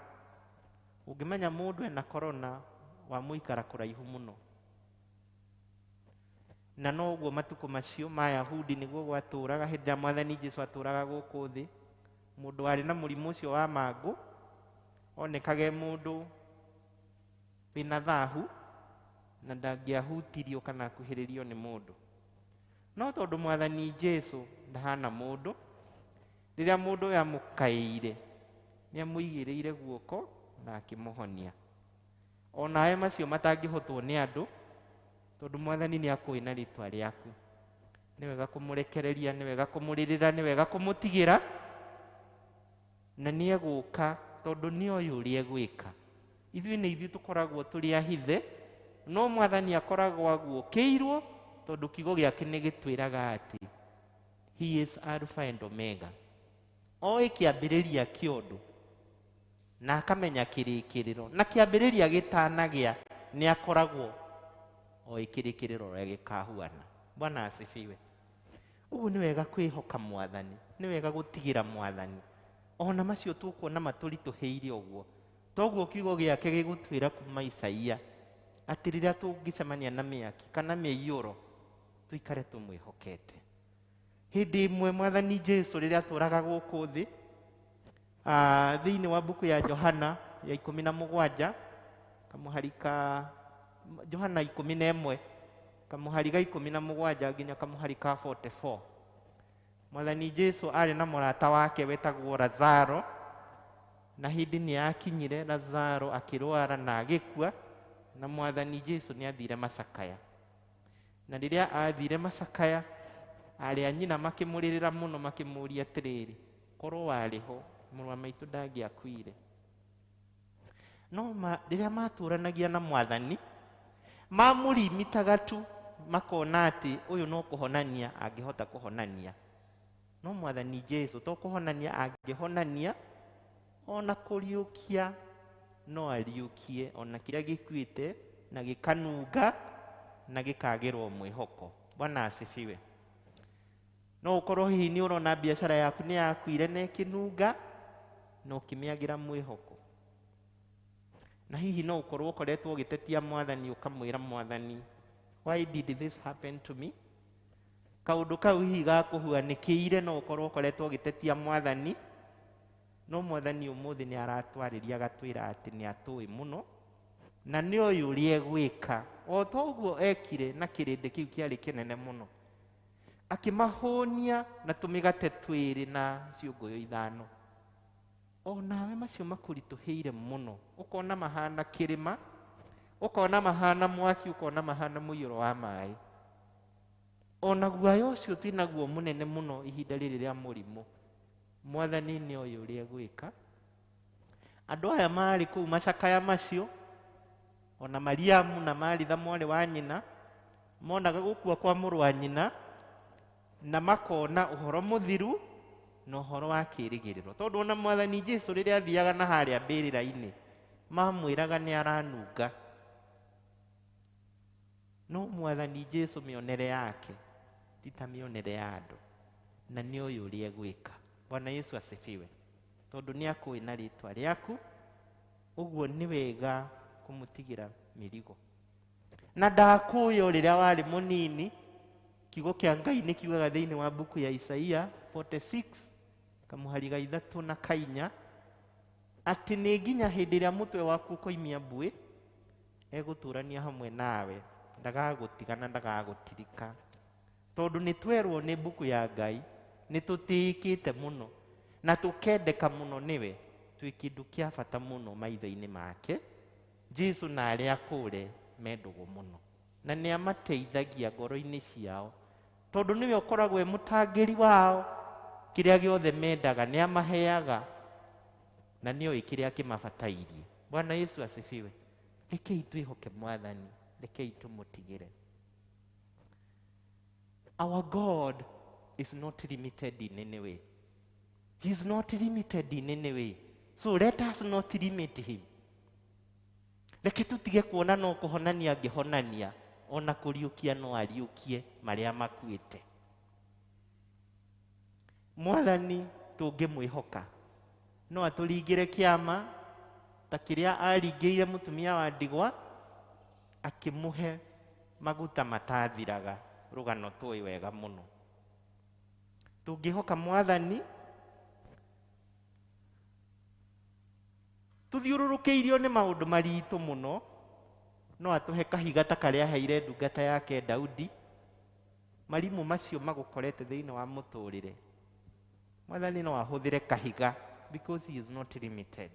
Ũngĩmenya mũndũ ena corona, wamũikara kũraihu mũno. Na noguo matukũ macio ma Yahudi nĩguo gwatũraga hĩndĩ ĩrĩa Mwathani Jesu atũraga gũkũ thĩ. Mũndũ warĩ na mũrimũ ũcio wa mangũ onekage mũndũ wĩna thahu na ndangĩahutirio kana akuhĩrĩrio nĩ mũndũ. No tondũ Mwathani Jesu ndahana mũndũ, rĩrĩa mũndũ ũyũ amũkaĩire, nĩ amũigĩrĩire guoko na akĩmũhonia. Onawe macio matangĩhotwo nĩ andũ, tondũ Mwathani nĩ akũĩ na rĩtwa rĩaku. Nĩ wega kũmũrekereria, nĩ wega kũmũrĩrĩra, nĩ wega kũmũtigĩra, na nĩ egũka tondũ nĩ oĩ ũrĩa egwĩka. Ithuĩ nĩ ithuĩ tũkoragwo tũrĩ ahithe, no Mwathani akoragwo aguũkĩirwo tondũ kiugo gĩake nĩ gĩtwĩraga atĩ he is Alpha and Omega. Oĩ kĩambĩrĩria kĩa ũndũ na akamenya kĩrĩkĩrĩro, na kĩambĩrĩria gĩtanagĩa nĩ akoragwo oĩ kĩrĩkĩrĩro ũrĩa gĩkahuana. Bwana asifiwe. Ũguo nĩ wega kwĩhoka Mwathani, nĩ wega gũtigĩra Mwathani ona macio tũkuona matũritũhĩire ũguo. Toguo kiugo gĩake gĩgũtwĩra kuma Isaia atĩ rĩrĩa tũngĩcemania na mĩaki kana mĩiyũro, tũikare tũmwĩhokete. Hĩndĩ ĩmwe Mwathani Jesu rĩrĩa atũraga gũkũ thĩ, thĩinĩ wa mbuku ya Johana ya 17 kamũhari ka Johana 11 kamũhari ga 17 nginya kamũhari ka 44, Mwathani Jesu arĩ na mũrata wake wetagwo Lazaro, na hĩndĩ nĩ yakinyire Lazaro akĩrwara na agĩkua, na Mwathani Jesu nĩ athire macakaya. Na rĩrĩa athire macakaya, arĩ a nyina makĩmũrĩrĩra mũno, makĩmũũria atĩrĩrĩ, korwo warĩ ho mũrũ wa maitũ ndangĩakuire. No rĩrĩa matũranagia na Mwathani, mamũrimitaga tu, makona atĩ ũyũ no kũhonania angĩhota kũhonania. No Mwathani Jesu to kũhonania angĩhonania, ona kũriũkia no ariũkie ona kĩrĩa gĩkuĩte na gĩkanunga na gĩkagĩrwo mwĩhoko. Bwana asifiwe. No ũkorwo hihi nĩ ũrona biacara yaku nĩ yakuire na ĩkĩnunga na ũkĩmĩagĩra mwĩhoko. Na hihi no ũkorwo ũkoretwo ũgĩtetia Mwathani, ũkamwĩra Mwathani, why did this happen to me? Kaũndũ kau hihi gakũhuanĩkĩire, no ũkorwo ũkoretwo ũgĩtetia Mwathani, No mwathani ũmũthĩ nĩ aratwarĩria agatwĩra atĩ nĩ atũĩ mũno na nĩ oĩ ũrĩa egwĩka o ta ũguo ekire na kĩrĩndĩ kĩu kĩarĩ kĩnene mũno, akĩmahũnia na tũmĩgate twĩrĩ na ciũngũyũ 5. O nawe macio makũritũhĩire mũno, ũkona mahana kĩrĩma, ũkona mahana mwaki, ũkona mahana mũiyũro wa maĩ. Ona guoya ũcio twĩnaguo mũnene mũno ihinda rĩrĩ rĩa mũrimũ, mwathani nĩ oĩ ũrĩa egwĩka. Andũ aya marĩ kũu macakaya macio, ona Mariamu na Maritha mwarĩ wa nyina, monaga gũkua kwa mũrũ wa nyina na makona ũhoro mũthiru na ũhoro wa kĩĩrĩgĩrĩro. Tondũ ona mwathani Jesu rĩrĩa athiaga na harĩa mbĩrĩra-inĩ, mamwĩraga nĩ aranunga. No mwathani Jesu mĩonere yake ti ta mĩonere ya andũ, na nĩ oĩ ũrĩa egwĩka. Bwana Yesu asifiwe. Tondũ nĩ akũĩ na rĩtwa rĩaku, ũguo nĩ wega kũmũtigĩra mĩrigo. Na ndakũĩ o rĩrĩa warĩ mũnini, kiugo kĩa Ngai nĩ kiugaga thĩinĩ wa mbuku ya Isaia 46 kamũhari ga 3 na 4 atĩ nĩ nginya hĩndĩ ĩrĩa mũtwe waku ũkoimia mbuĩ, egũtũrania hamwe nawe, ndagagũtiga na ndagagũtirika. Tondũ nĩ twerwo nĩ mbuku ya Ngai, nĩ tũtĩĩkĩte mũno na tũkendeka mũno nĩwe, twĩ kĩndũ kĩa bata mũno maitho-inĩ make. Jesu na arĩa akũre me ndũgũ mũno, na nĩ amateithagia ngoro-inĩ ciao, tondũ nĩwe ũkoragwo e mũtangĩri wao. Kĩrĩa gĩothe mendaga nĩ amaheaga, na nĩoĩ kĩrĩa kĩmabatairie. Bwana Yesu asifiwe. Rekei twĩhoke mwathani, rekei tũmũtigĩre. Our God is not limited in any way. He is not limited in any way. So let us not limit him. Reke tũtige kuona no kũhonania angĩhonania, ona kũriũkia no ariũkie marĩa makuĩte. Mwathani tũngĩmwĩhoka no atũringĩre kĩama ta kĩrĩa aringĩire mũtumia wa ndigwa, akĩmũhe maguta matathiraga, rũgano tũĩ wega mũno. Tũngĩhoka mwathani tũthiũrũrũkĩirio nĩ maũndũ maritũ mũno, no atũhe kahiga ta karĩa aheire ndungata yake Daudi. Marimũ macio magũkorete thĩinĩ wa mũtũrĩre, mwathani no ahũthĩre kahiga because he is not limited.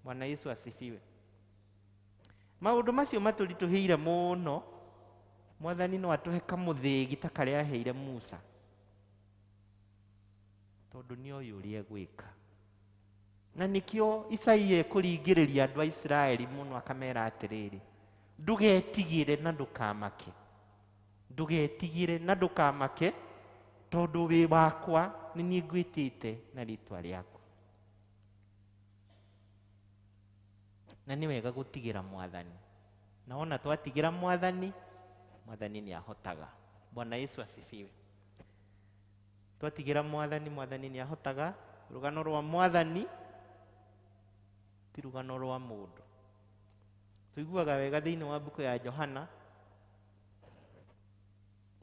Bwana Yesu asifiwe. Maũndũ macio matũritũhĩire mũno, mwathani no atũhe kamũthĩgi ta karĩa aheire Musa, tondũ nĩ oĩ ũrĩa egwĩka. Na nĩkĩo Isaia ekũringĩrĩria andũ a Isiraeli mũno, akamera atĩrĩrĩ, ndũgetigĩre na ndũkamake, ndũgetigĩre na ndũkamake, tondũ wĩ wakwa, nĩ niĩ ngwĩtĩte na rĩtwa rĩaku. Na nĩ wega gũtigĩra mwathani, na wona twatigĩra mwathani, mwathani nĩ ahotaga. Bwana Yesu asifiwe. Twatigĩra mwathani, mwathani nĩ ahotaga. Rũgano rwa mwathani ti rũgano rwa mũndũ. Tũiguaga wega thĩinĩ wa mbuku ya Johana,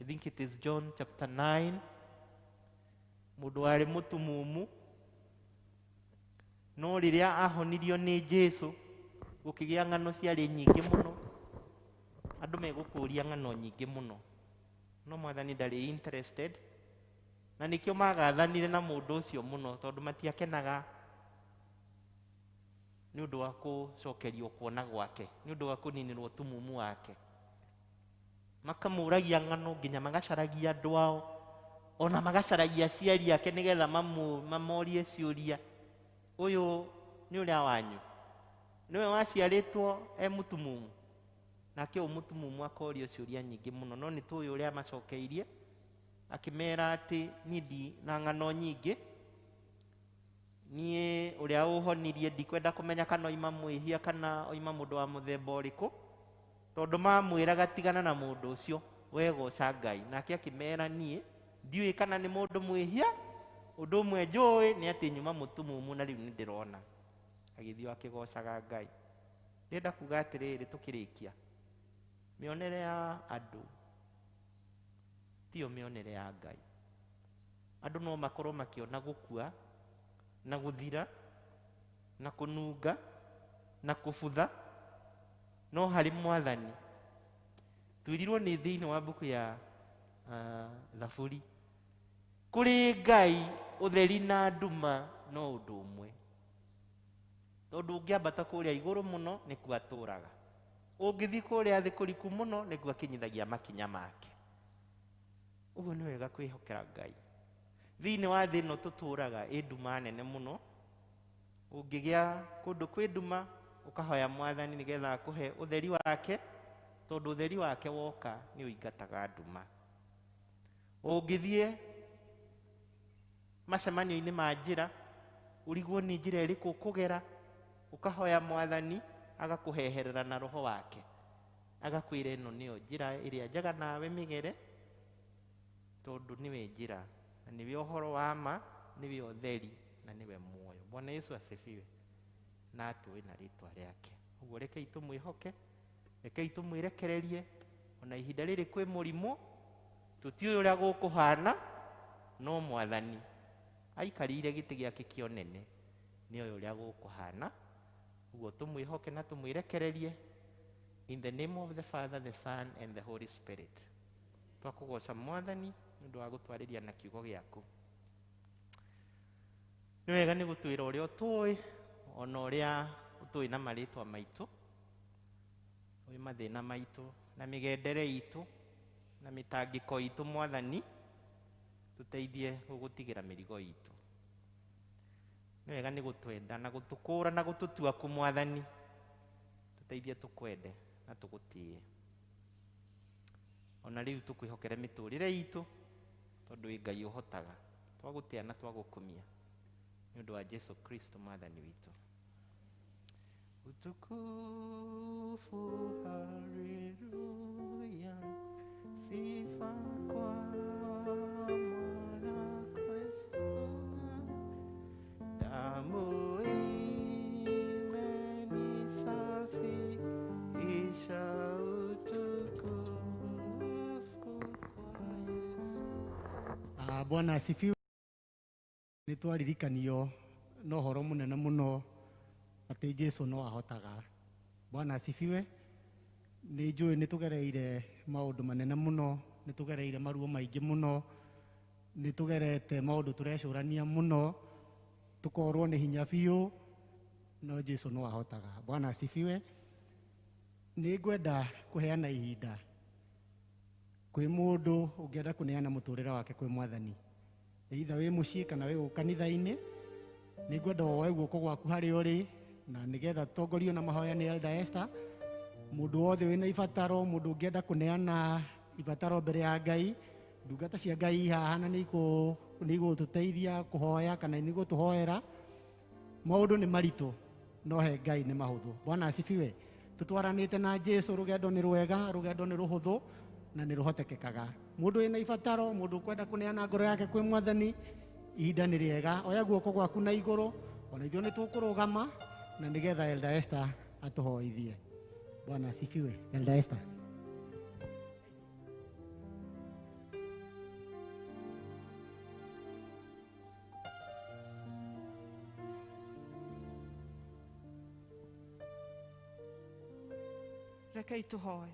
I think it is John chapter 9, mũndũ warĩ mũtumumu, no rĩrĩa ahonirio nĩ Jesu gũkĩgĩa ng'ano ciarĩ nyingĩ mũno. Andũ megũkũria ng'ano nyingĩ mũno, no mwathani ndarĩ interested, na nĩkĩo magathanire na mũndũ ũcio mũno, tondũ matiakenaga nĩ ũndũ wa gũcokerio kuona gwake, nĩ ũndũ wa kũninĩrwo tumumu wake. Makamũragia ng'ano nginya magacaragia andũ ao, ona magacaragia aciari ake nĩgetha mamorie ciũria, ũyũ nĩ ũrĩa wanyu, nĩwe waciarĩtwo e mũtumumu? Nake ũyũ mũtumumu akorio ciũria nyingĩ mũno, no nĩ tũĩ ũrĩa amacokeirie, akĩmera atĩ niĩ ndi na ng'ano nyingĩ, niĩ ũrĩa ũhonirie ndikwenda kũmenya kana oima mwĩhia kana oima mũndũ wa mũthemba ũrĩkũ, tondũ mamwĩraga tigana na mũndũ ũcio, we goca Ngai. Nake akĩmera niĩ ndiũĩ kana nĩ mũndũ mwĩhia, ũndũ ũmwe njũĩ nĩ atĩ nyuma mũtumumu na rĩu nĩ ndĩrona. Agĩthiĩ akĩgocaga Ngai. Ndĩrenda kuga atĩrĩrĩ tũkĩrĩkia, mĩonere ya andũ tiyo mĩonere ya Ngai. Andũ no makorwo makĩona gũkua na gũthira na kũnunga na kũbutha, no harĩ mwathani twĩrirwo nĩ thĩinĩ wa mbuku ya Thaburi, kũrĩ Ngai ũtheri na nduma no ũndũ ũmwe, tondũ ũngĩambata kũrĩa igũrũ mũno nĩkuo atũraga, ũngĩthiĩ kũrĩa thĩ kũriku mũno nĩkuo akinyithagia makinya make. Ũguo nĩ wega kwĩhokera Ngai. Thĩinĩ wa thĩ ĩno tũtũraga ĩ nduma nene mũno, ũngĩgĩa kũndũ kwĩ nduma ũkahoya mwathani nĩgetha akũhe ũtheri wake, tondũ ũtheri wake woka nĩ ũingataga nduma. Ũngĩthiĩ macemanio-inĩ ma njĩra ũrigwo nĩ njĩra ĩrĩkũ ũkũgera, ũkahoya mwathani agakũheherera na roho wake, agakwĩra ĩno nĩyo njĩra ĩrĩa njega nawe mĩgere, tondũ nĩwe njĩra na nĩwe ũhoro wa ma, nĩwe ũtheri na nĩwe muoyo. Bwana Yesu asifiwe. Na atũĩ na rĩtwa rĩake. Ũguo rekei tũmwĩhoke, rekei tũmwĩrekererie, ona ihinda rĩrĩ kwĩ mũrimũ tũtiũĩ ũrĩa gũkũhana, no mwathani aikarĩire gĩtĩ gĩake kĩa ũnene nĩoĩ ũrĩa gũkũhana. Ũguo tũmwĩhoke na tũmwĩrekererie. In the name of the Father, the Son and the Holy Spirit. Twakũgoca mwathani nĩ ũndũ wa gũtwarĩria na kiugo gĩaku. Nĩ wega nĩ gũtwĩra ũrĩa ũtũĩ, ona ũrĩa ũtũĩ na marĩtwa maitũ, ũĩ mathĩna maitũ na mĩgendere itũ na mĩtangĩko itũ. Mwathani tũteithie gũgũtigĩra mĩrigo itũ. Nĩ wega nĩ gũtwenda na gũtũkũra na gũtũtua ku mwathani, tũteithie tũkwende na tũgũtĩe. Ona rĩu tũkwĩhokere mĩtũrĩre itũ, tondũ wĩ Ngai ũhotaga. Twagũtĩa na twagũkumia nĩ ũndũ wa Jesu Kristo mwathani witũ. Utukufu, haleluya, sifa kwa Mwana Kristo, damu imenisafisha, utukufu kwa Yesu. Bwana asifiwe. Nĩ twaririkanio na ũhoro mũnene mũno atĩ Jesu no ahotaga. Bwana asifiwe. Nĩ njũĩ nĩ tũgereire maũndũ manene mũno, nĩ tũgereire maruo maingĩ mũno, nĩ tũgerete maũndũ tũrecũrania mũno, tũkorwo nĩ hinya biũ, no Jesu no ahotaga. Bwana asifiwe. Nĩ ngwenda kũheana ihinda kwĩ mũndũ ũngĩenda kũneana mũtũrĩre wake kwĩ mwathani, either wĩ mũciĩ kana wĩ gũkũ kanitha-inĩ. Nĩ ngwenda woe guoko gwaku harĩa ũrĩ, na nĩgetha tũtongorio na mahoya nĩ Elder Esther. Mũndũ wothe wĩna ibataro, mũndũ ũngĩenda kũneana ibataro mbere ya Ngai, ndungata cia Ngai haha na nĩ igũtũteithia kũhoya kana nĩ igũtũhoera. Maũndũ nĩ maritũ, no he Ngai nĩ mahũthũ. Bwana asifiwe. Tũtwaranĩte na Jesu, rũgendo nĩ rwega, rũgendo nĩ rũhũthũ na nĩ rũhotekekaga. Mũndũ wĩna ibataro, mũndũ ũkwenda kũneana ngoro yake kwĩ mwathani, ihinda nĩ rĩega. Oya guoko gwaku na igũrũ, ona ithuĩ nĩ tũkũrũgama na nĩgetha Elder Esther atũhoithie. Bwana asifiwe. Elder Esther. Rekei tũhoe.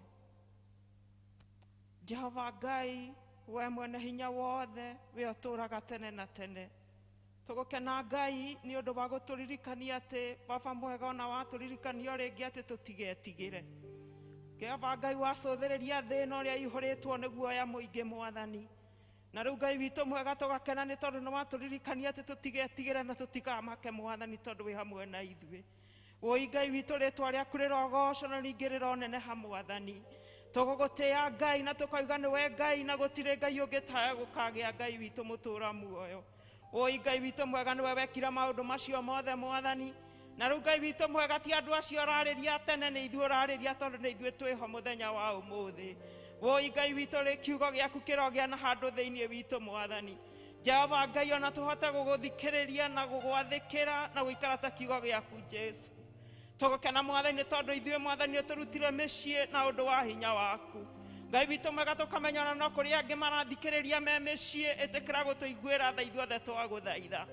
Jehova Ngai, we mwene hinya wothe, we ũtũũraga tene na tene, tũgũkena Ngai nĩ ũndũ wa gũtũririkania atĩ baba mwega ona watũririkania o rĩngĩ atĩ tũtigetigĩre. Jehova Ngai, wacũthĩrĩria thĩ ĩno ũrĩa ĩihũrĩtwo nĩ guoya mũingĩ mwathani, na rĩu Ngai witũ mwega tũgakena nĩ tondũ nĩ watũririkania atĩ tũtigetigĩre na tũtikamake mwathani, tondũ wĩ hamwe na ithuĩ. Woi Ngai witũ, rĩtwa rĩaku rĩrogocwo na ningĩ rĩroneneha mwathani. Tũgũgũtĩĩa Ngai na tũkauga nĩwe Ngai na gũtirĩ Ngai ũngĩ tawe gũkagĩa Ngai witũ mũtũũra muoyo. Woi Ngai witũ mwega, nĩwe wekire maũndũ macio mothe mwathani, na rĩu Ngai witũ mwega, ti andũ acio ũrarĩria tene, nĩ ithuĩ ũrarĩria tondũ nĩ ithuĩ twĩho mũthenya wa ũmũthĩ. Woi Ngai witũ, rĩ kiugo gĩaku kĩrogĩa na handũ thĩinĩ witũ mwathani. Jehova Ngai, ona tũhote gũgũthikĩrĩria na gũgwathĩkĩra na gũikara ta kiugo gĩaku Jesu. Tũgũkena mwathani tondũ ithuĩ mwathani ũtũrutire mĩciĩ na ũndũ wa hinya waku. Ngai witũ mwega, tũkamenya ona no kũrĩ angĩ marathikĩrĩria me mĩciĩ, ĩtĩkĩra gũtũiguĩra tha ithuothe twagũthaitha.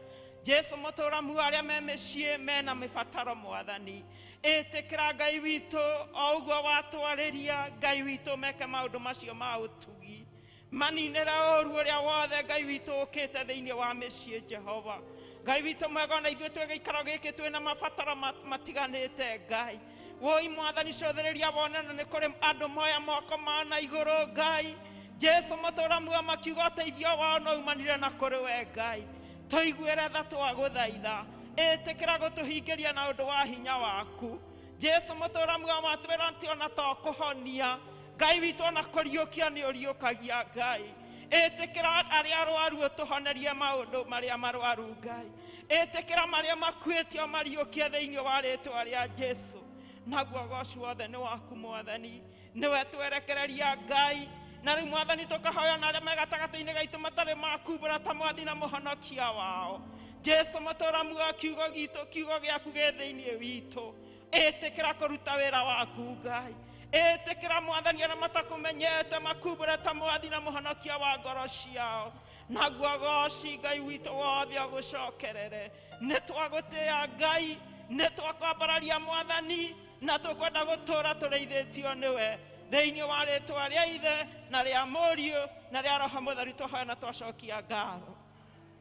Jesu mũtũra muoyo arĩa me mĩciĩ mena mĩbataro mwathani ĩtĩkĩra Ngai witũ o ũguo watwarĩria Ngai witũ meke maũndũ macio ma ũtugi maninĩre ũru ũrĩa wothe Ngai witũ ũkĩte thĩinĩ wa mĩciĩ Jehova Ngai witũ mwega ona ithuĩ twĩ gĩikaro gĩkĩ twĩna mabataro matiganĩte Ngai woi mwathani cũthĩrĩria wone na nĩ kũrĩ andũ moya moko mao na igũrũ Ngai Jesu mũtũra muoyo makiuga ũteithio wao no umanire na kũrĩ we Ngai tũiguĩre tha twagũthaitha ĩtĩkĩra gũtũhingĩria na ũndũ wa hinya waku Jesu mũtũra muoyo watwĩra atĩ ona to kũhonia Ngai witũ ona kũriũkia nĩ ũriũkagia Ngai ĩtĩkĩra arĩa arwaru ũtũhonerie maũndũ marĩa marwaru Ngai ĩtĩkĩra marĩa makuĩte ũmariũkie thĩinĩ wa rĩtwa rĩa Jesu naguo gocu wothe nĩ waku mwathani nĩwe twerekereria Ngai na rĩu mwathani tũkahoya na arĩa me gatagatĩ-inĩ gaitũ matarĩ makumbũra ta mwathi na mũhonokia wao Jesu mũtũra muoyo kiugo gitũ kiugo gĩaku gĩ thĩinĩ witũ ĩtĩkĩra kũruta wĩra waku Ngai ĩtĩkĩra mwathani arĩa matakũmenyete makumbũre ta mwathi na mũhonokia wa ngoro ciao naguo goci Ngai witũ wothe ũgũcokerere nĩ twagũtĩĩa Ngai nĩ twakwambararia mwathani na tũkwenda gũtũũra tũrĩithĩtio nĩwe thĩinĩ wa rĩtwa rĩa Ithe na rĩa Mũriũ na rĩa Roho Mũtheru tũhoya na twacokia ngatho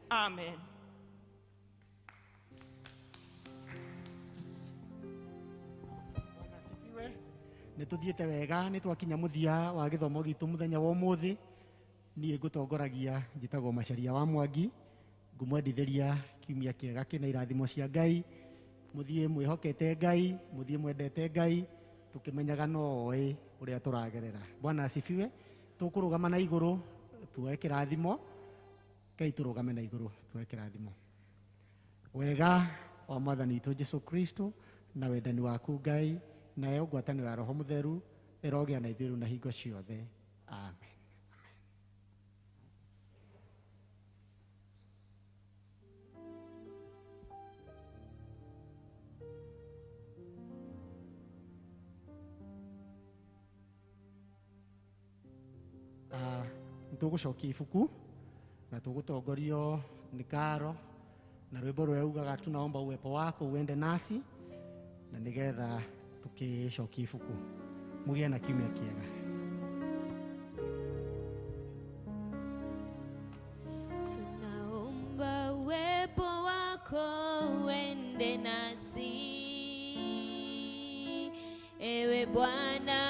amen. Nĩ tũthiĩte wega nĩ twakinya mũthia wa gĩthomo gitũ mũthenya wa ũmũthĩ niĩ ngũtongoragia njĩtagwo Macharia wa Mwangi ngũmwendithĩria kiumia kĩega kĩna irathimo cia Ngai mũthiĩ mwĩhokete Ngai mũthiĩ mwendete Ngai tũkĩmenyaga no oĩ ũrĩa tũragerera. Bwana asifiwe. Tũkũrũgama na igũrũ tuoe kĩrathimo Ngai tũrũgame na igũrũ tuoe kĩrathimo wega wa mwathani witũ Jesu Kristo na wendani waku Ngai nayo ngwatanĩro ya Roho Mũtheru ĩrogĩa na ithuĩ rĩu na hingo ciothe amen. Tũgũcokia ibuku na tũgũtongorio nĩ Karo na rwĩmbo rũrĩa ugaga tunaomba uwepo wako uende nasi na nĩgetha tũkĩcokia ibuku mũgĩe na kiumia kĩega. Tunaomba uwepo wako uende nasi, ewe Bwana.